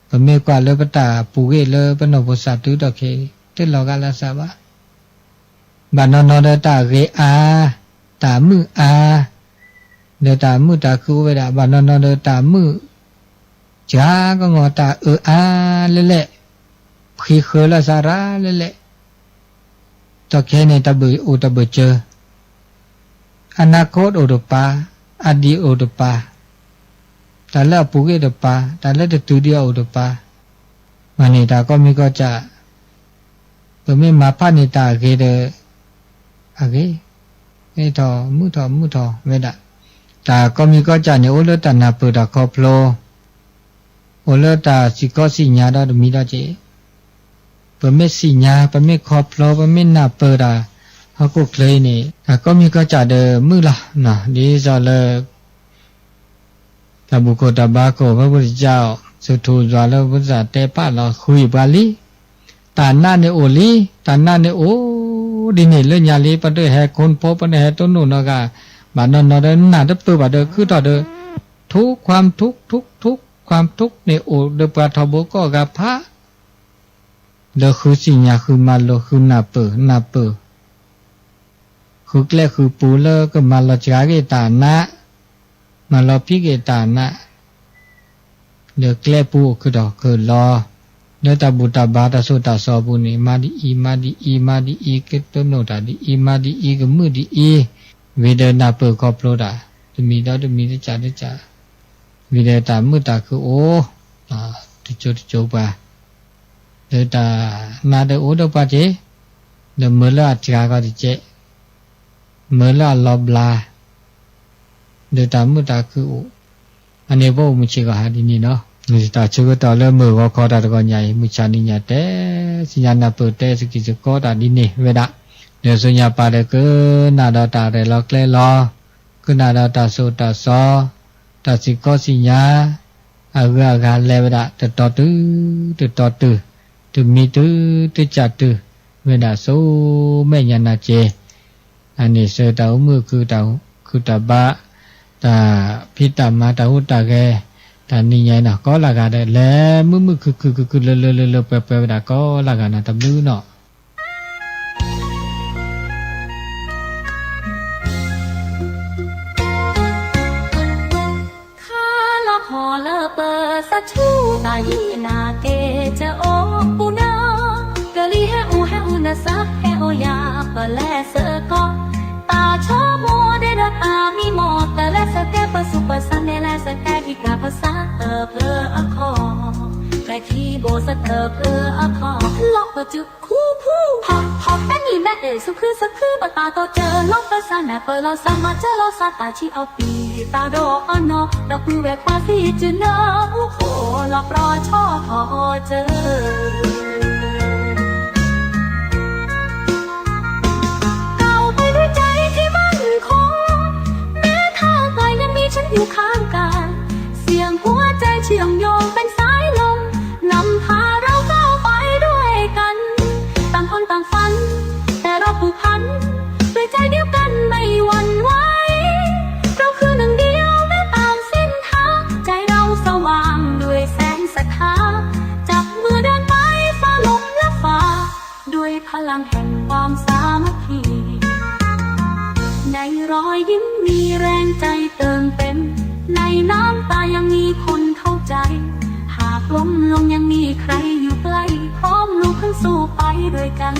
ပမ့ၢ်ကွၢ်လၢပတၢ်ပူၤဂ့ၤလၢပနီၢ်ဖိသၣ်တုၤတီၢ်ခဲ တလီၤဂာ်လၢ်သးဘၣ်. ဘၣ်နီၢ်နီၢ်ဒီးတၢ်ဂ့ၤအါ, တၢ်မုာ်အါ, ဒီးတၢ်မုာ်တၢ်ခုအိၣ်ဝဲဒၣ်, ဘၣ်နီၢ်နီၢ်ဒီးတၢ်မုာ် စှၤကငီၤ တၢ်အၢအါလဲၣ်လဲၣ်, ဖှံဃၢၤလၢ်သးရၤလဲၣ်လဲၣ်, တ ဒီးခဲအံၤန့ၣ် တၢ်ဘၣ်အိၣ်တၢ်ဘၣ်စၢၤ, အနၢ်ခိအိၣ်တပၤ, အဒံၣ်အိၣ်တပၤ, တၢ်လၢအပူၤကွံာ်တပၤ, တၢ်လၢတတုၤဒံးအအိၣ်တပၤ, မ့ၢ်န့ၣ်တၢ်ကိးမံၤကိးကၢ်, ပမ့ၢ်မၤဖးန့ၢ်တၢ်အဂ့ၤဒီး အဂ့ၤ, မ့ၢ်ထီၣ်မုၢ်ထီၣ်မုၢ်ထီၣ်ဝဲဒၣ်, တၢ်ကိးမံၤကိးကၢ်န့ၣ် အိၣ်လၢတၢ်နၢ်ပၢၢ်တၢ်ခီဖျိ, အိၣ်လၢတၢ်စံၣ်ကီစံၣ်ညါဒီးတမံၤဒီးက့ၤ, ပမ့ၢ်စံၣ်ညါ ပမ့ၢ်ခီဖျိ ပမ့ၢ်နၢ်ပၢၢ်တၢ် ဟီၣ်ခိၣ်ချၢအံၤန့ၣ် တၢ်ကိးမံၤကိးကၢ်ဒီးမုာ်လီၤ. ဒ်သိးလၢ တၢ်ဘူၣ်ခိၣ်တၢ်ဘါခိၣ် ဖဲပတကၢ်အီၤ စူးထူယွၤလၢပသးတဲပာ်လီၤဃုာ်ပှၤလံ, တၢ်နးန့ၣ်အိၣ်လံ, တၢ်နးန့ၣ်အိၣ်ဒ်န့ၣ်လၢညါလံ, ပတဟဲခိၣ်ဖိ ပတဟဲတိၢ်နီၣ်နီတဂၤ ဘၣ်နီၢ်နီၢ်ဒီးနၢ်တပၢၢ်ဘၣ်ဒီးခုၣ်ထီၣ်ဒီး ထူခွါထူ ထူ ထူခွါထူန့ၣ်အိၣ်ဒီးပှၤထီဘိကိးဂၤဖး ဒီးဃုစံၣ်ညါ ဃုမၤလိ ဃုနၢ်ပၢၢ် နၢ်ပၢၢ် ဃုကျဲဃုပူၤလၢကမၤလီၤစှၤက့ၤတၢ်နး, မၤလီၤဖံးက့ၤတၢ်နး, လၢကျဲပူၤအိၣ်ခုၣ်ထီၣ်ခုၣ်လီၤ, လၢတၢ်ဘူၣ်တၢ်ဘါတၢ်ဆိၣ်တၢ်ဆီအပူၤန့ၣ် မၤဒ်အံၤ မၤဒ်အံၤ မၤဒ်အံၤ ကတိၢ်နီၣ်တၢ်ဒ်အံၤ မၤဒ်အံၤ ကမုာ်ဒ်အံၤ, ဝံၤဒီးနၢ်ပၢၢ်ခီဖျိတၢ် တမံၤဒီးတမံၤ တကၢ်ဒီးတကၢ်, ဝံၤဒီးတၢ်မုာ်တၢ်ခုၣ်အိၣ် တကၠိတကၠိပှၤ လၢတၢ်နးဒီးအိၣ်ဒီးပှၤက့ၤ, ဒီးမၢလၢအစှၤကီးတကဲး, မၢလၢအလီၤဘျါ, ဒီးတၢ်မုာ်တၢ်ခုၣ်အိၣ်, အန့ၣ်ပအိၣ်မုာ်ဆ့ၣ်ကီးဟးဒ်န့ၣ်လီၤ. တၢ်ဆၢကတီၢ်လၢမုၢ်ဂီၤခီတၢ်တဂီၤညါအံၤ မုၢ်ဆါနံၤညါတဲ, စံၣ်ညါနၢ်ပၢၢ်တဲ စကံၢ်စကီတၢ်ဒ်န့ၣ်ဝဲဒၣ်, ဒီးဆူညါပာ်ဒီးကနၣ်ဒီးတၢ်ရဲၣ်လီၤကျဲၤလီၤ, ကနၣ်ဒီးတၢ်ဆိၣ်တၢ်ဆီ, တၢ်စံၣ်ကီစံၣ်ညါ အဂုၤအဂၤလဲၤဝဲဒၣ် တတီၤတုၤ တတီၤတုၤ, တမံၤတုၤ တကၢ်တုၤ ဝဲဒၣ်ဆူမဲာ်ညါနၤက့ၤ, အန့ၣ်ဆၢတၢ်အိၣ်မုာ်ခုၣ်တၢ်ဘါ, တၢ်ဖံးတၢ်မၤ တၢ်ဟူးတၢ်ဂဲၤ, တၢ်နံၤညါအံၤနီၤ ကိးလၢ်ဂၤဒီး လဲၤမုာ်မုာ်ခုၣ်ခုၣ်ခုၣ်ခုၣ် လၢလၢလၢလၢပှဲၤပှဲၤဝဲဒၣ်ကိးလၢ်ဂၤနီၤ တဘျုးနီၤ ခါလီၤဟီၣ်လၢပစၢ်ဆူၣ်တၢ်ယံာ်နၤက့ၤ ကအိၣ်ပူၤနၤ, ကလံၤဟဲအူဟဲအူ နစးဟဲအိၣ်ယၤ ပလဲၤစ့ၢ်ကီး, တၢ်ဆိကမိၣ်ဒဲဒီးတၢ်မံမီၢ် တလဲၤစ့ၢ်ကီး ပစူၢ်ပစါန့ၣ် လဲၤစ့ၢ်ကီး ဒံးကၤပစၢ်တဖျၢၣ်အခီၣ်, ကျဲခံဘိစၢ်တဖျၢၣ်အခီၣ်, လီၤပတုာ်ခူဖူ, ဟီၣ်ဟီၣ် တနံၤမဲာ်တ့ၢ် စူၣ်ခုစူၣ်ခု ပတၢ်တိာ်စၢၤ လီၤပစၢ်နၢ်ပၢၢ်လီၤ စၢ်မၤစၢၤလီၤ စၢ်တၢ်ဆံးအီၤပံာ် တၢ်ဒီးအနီၢ် ဒီးပုၢ်ဝဲၢ်ခွါစံး ကနၢအူဃိ လီၤပြီထီၣ်ထီၣ်စၢၤ ก้าวไปด้วยใจที่มั่นคง แม้ทางไกลยังมีฉันอยู่ข้างกาย เสียงหัวใจเชื่อมโยงเป็นสายลม นำพาเราก้าวไปด้วยกัน ต่างคนต่างฝัน แต่เราผูกพัน ด้วยใจเดียวกันไม่หวั่นไหว เราคือหนึ่งเดียวแม้ต่างเส้นทาง ใจเราสว่างด้วยแสงศรัทธา จับมือเดินไปฝ่าลมและฝ่า ด้วยพลังแห่งความสามัคคี ในรอยยิ้มมีแรงใจเติมเต็ม ในน้ำตายังมีคนเข้าใจ หากล้มลงยังมีใครอยู่ใกล้ พร้อมลุกขึ้นสู้ไปด้วยกัน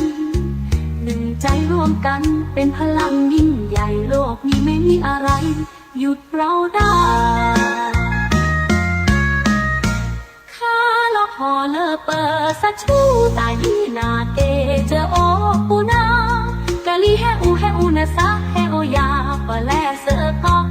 หนึ่งใจร่วมกันเป็นพลังยิ่งใหญ่ โลกนี้ไม่มีอะไร หยุดเราได้ ခါလီၤဟီၣ်လၢပစၢ်ဆူၣ်တၢ်ယံာ်နၤက့ၤ ကအိၣ်ပူၤနၤ, ကလံၤဟဲအူဟဲအူ နစးဟဲအိၣ်ယၤ ပလဲၤစ့ၢ်ကီး,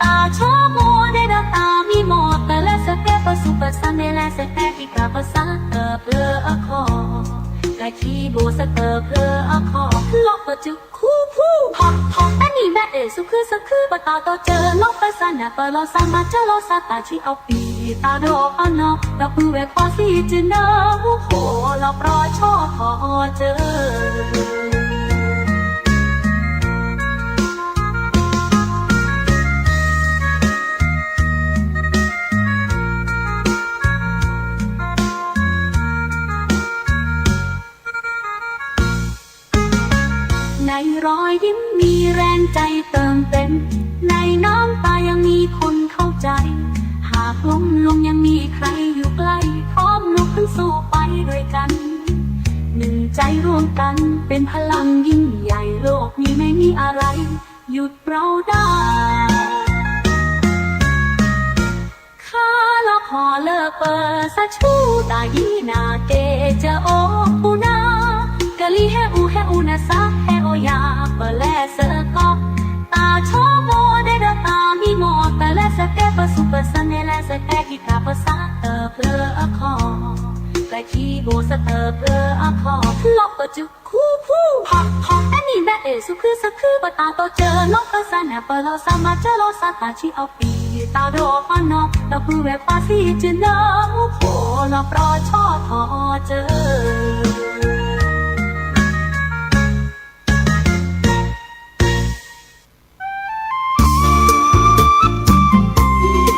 တၢ်ဆိကမိၣ်ဒဲဒီးတၢ်မံမီၢ် တလဲၤစ့ၢ်ကီး ပစူၢ်ပစါန့ၣ် လဲၤစ့ၢ်ကီး ဒံးကၤပစၢ်တဖျၢၣ်အခီၣ်, ကျဲခံဘိစၢ်တဖျၢၣ်အခီၣ် လီၤပတုာ်ခူဖူ, ဟီၣ်ဟီၣ် တနံၤမဲာ်တ့ၢ် စူၣ်ခုစူၣ်ခု ပတၢ်တိာ်စၢၤ လီၤပစၢ်နၢ်ပၢၢ်လီၤ စၢ်မၤစၢၤလီၤ စၢ်တၢ်ဆံးအီၤပံာ် တၢ်ဒီးအနီၢ် ဒီးပုၢ်ဝဲၢ်ခွါစံး ကနၢအူဃိ လီၤပြီထီၣ်ထီၣ်စၢၤ ในรอยยิ้มมีแรงใจเติมเต็ม ในน้ำตายังมีคนเข้าใจ หากล้มลงยังมีใครอยู่ใกล้ พร้อมลุกขึ้นสู้ไปด้วยกัน หนึ่งใจ ร่วมกันเป็นพลังยิ่งใหญ่ โลกนี้ไม่มีอะไรหยุดเราได้ ခါလီၤခီလၢပစၢ်ဆူတၢ်ယံၤနာ်က့ၤ ကအိၣ်ပူၤနၤ ကလံၤဟဲအူဟဲအူနစး ဟဲအိၣ်ယၤပလဲၤစ့ၢ်ကီး တၢ်ဆိကမိၣ်ဒဲဒီးတၢ်မံမီၢ် ပလဲၤစ့ၢ်ကီး ပစူးပစၢ်န့ၣ် လဲၤစ့ၢ်ကီး ကံတၢ်ပစးတဖျၢၣ်အခီၣ် ပခံဘိစတဖျၢၣ်အခီၣ် လီၤပတုာ်ခူဖူ ဟီၣ်ဟီၣ် အနံၣ်ဘၣ်အ့ၣ် စူးခုစခု ပတၢ်တိစၢၤ လီၤကစၢ်န့ၣ် ပလီၤစၢ်မၤစၢၤလီၤစၢ် တၢ်ဆံးအီၣ်ပံၤ တၢ်ဒိၣ်အီၣ်နီၢ် ဒီပုၢ်ဝဲၢ်ပှၤသံး ကနၢမူခိၣ် လီၤပြီဆီထီၣ်စၢၤ ပီၢ်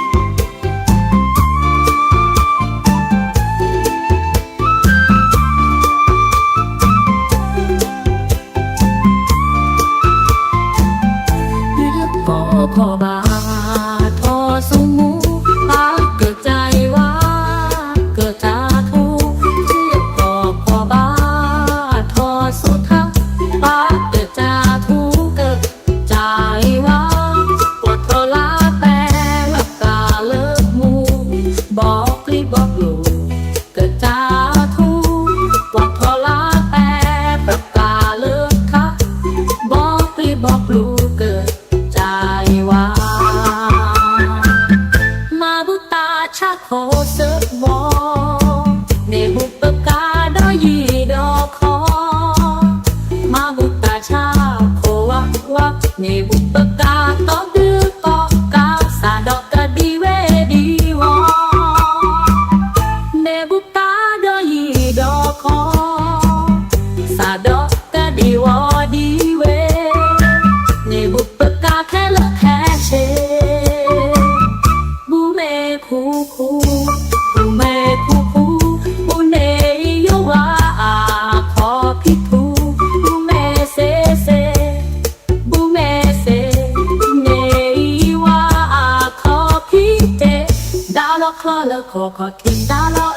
ဖီၣ်ဘၣ်ထီၣ်ဆူမူ ပာ်ကစၢ်ယွၤ ကစၢ်ထူ ပီၢ်ဖီၣ်ဘၣ်ထီၣ်ဆူထါ ပာ်ကစၢ်ထူ ကစၢ်ယွၤ ကွၢ်ထီၣ်လၢပဲ လၢကလၢမူ ဘီပျံၤဘီပျိၤ ကစၢ်ထူ ကွၢ်ထီၣ်လၢပဲ ပကလၢခါ ဘီပျံၤဘီပျိၤ ကစၢ်ယွၤ မၤဘူၣ်တၢ်ဆါခိၣ်စၢၤဘီ မ့ၢ်ဘူၣ်ပကါဒီးယံၤဒီးခီ မၤဘူၣ်တၢ်ဆါခိၣ်ဝးဝး မ့ၢ်ဘူၣ်ပကါတီဒုးတီကါ စးဒီးကဒံဝဲဒံဝီၤ မ့ၢ်ဘူၣ်ကါဒီးယံၤဒီးခီ စးဒီးကဒံဝီၤဒံဝဲ မ့ၢ်ဘူၣ်ပကါခဲလၢာ်ခဲဆ့ ဘူၣ်မ့ၢ်ခူခူ ဘူၣ်မ့ၢ်ခူခူ ဘူၣ်န့ၢ်ယိၤဝါအခီၣ်ဖံးထူ ဘူၣ်မ့ၢ်စ့စ့ ဘူၣ်မ့ၢ်စ့ န့ၢ်ယိၤဝါအခီၣ်ဖံးတ့ၢ် ဒါလီၤချီလၢခီၣ်ခီၣ်ထံး ဒါလီၤ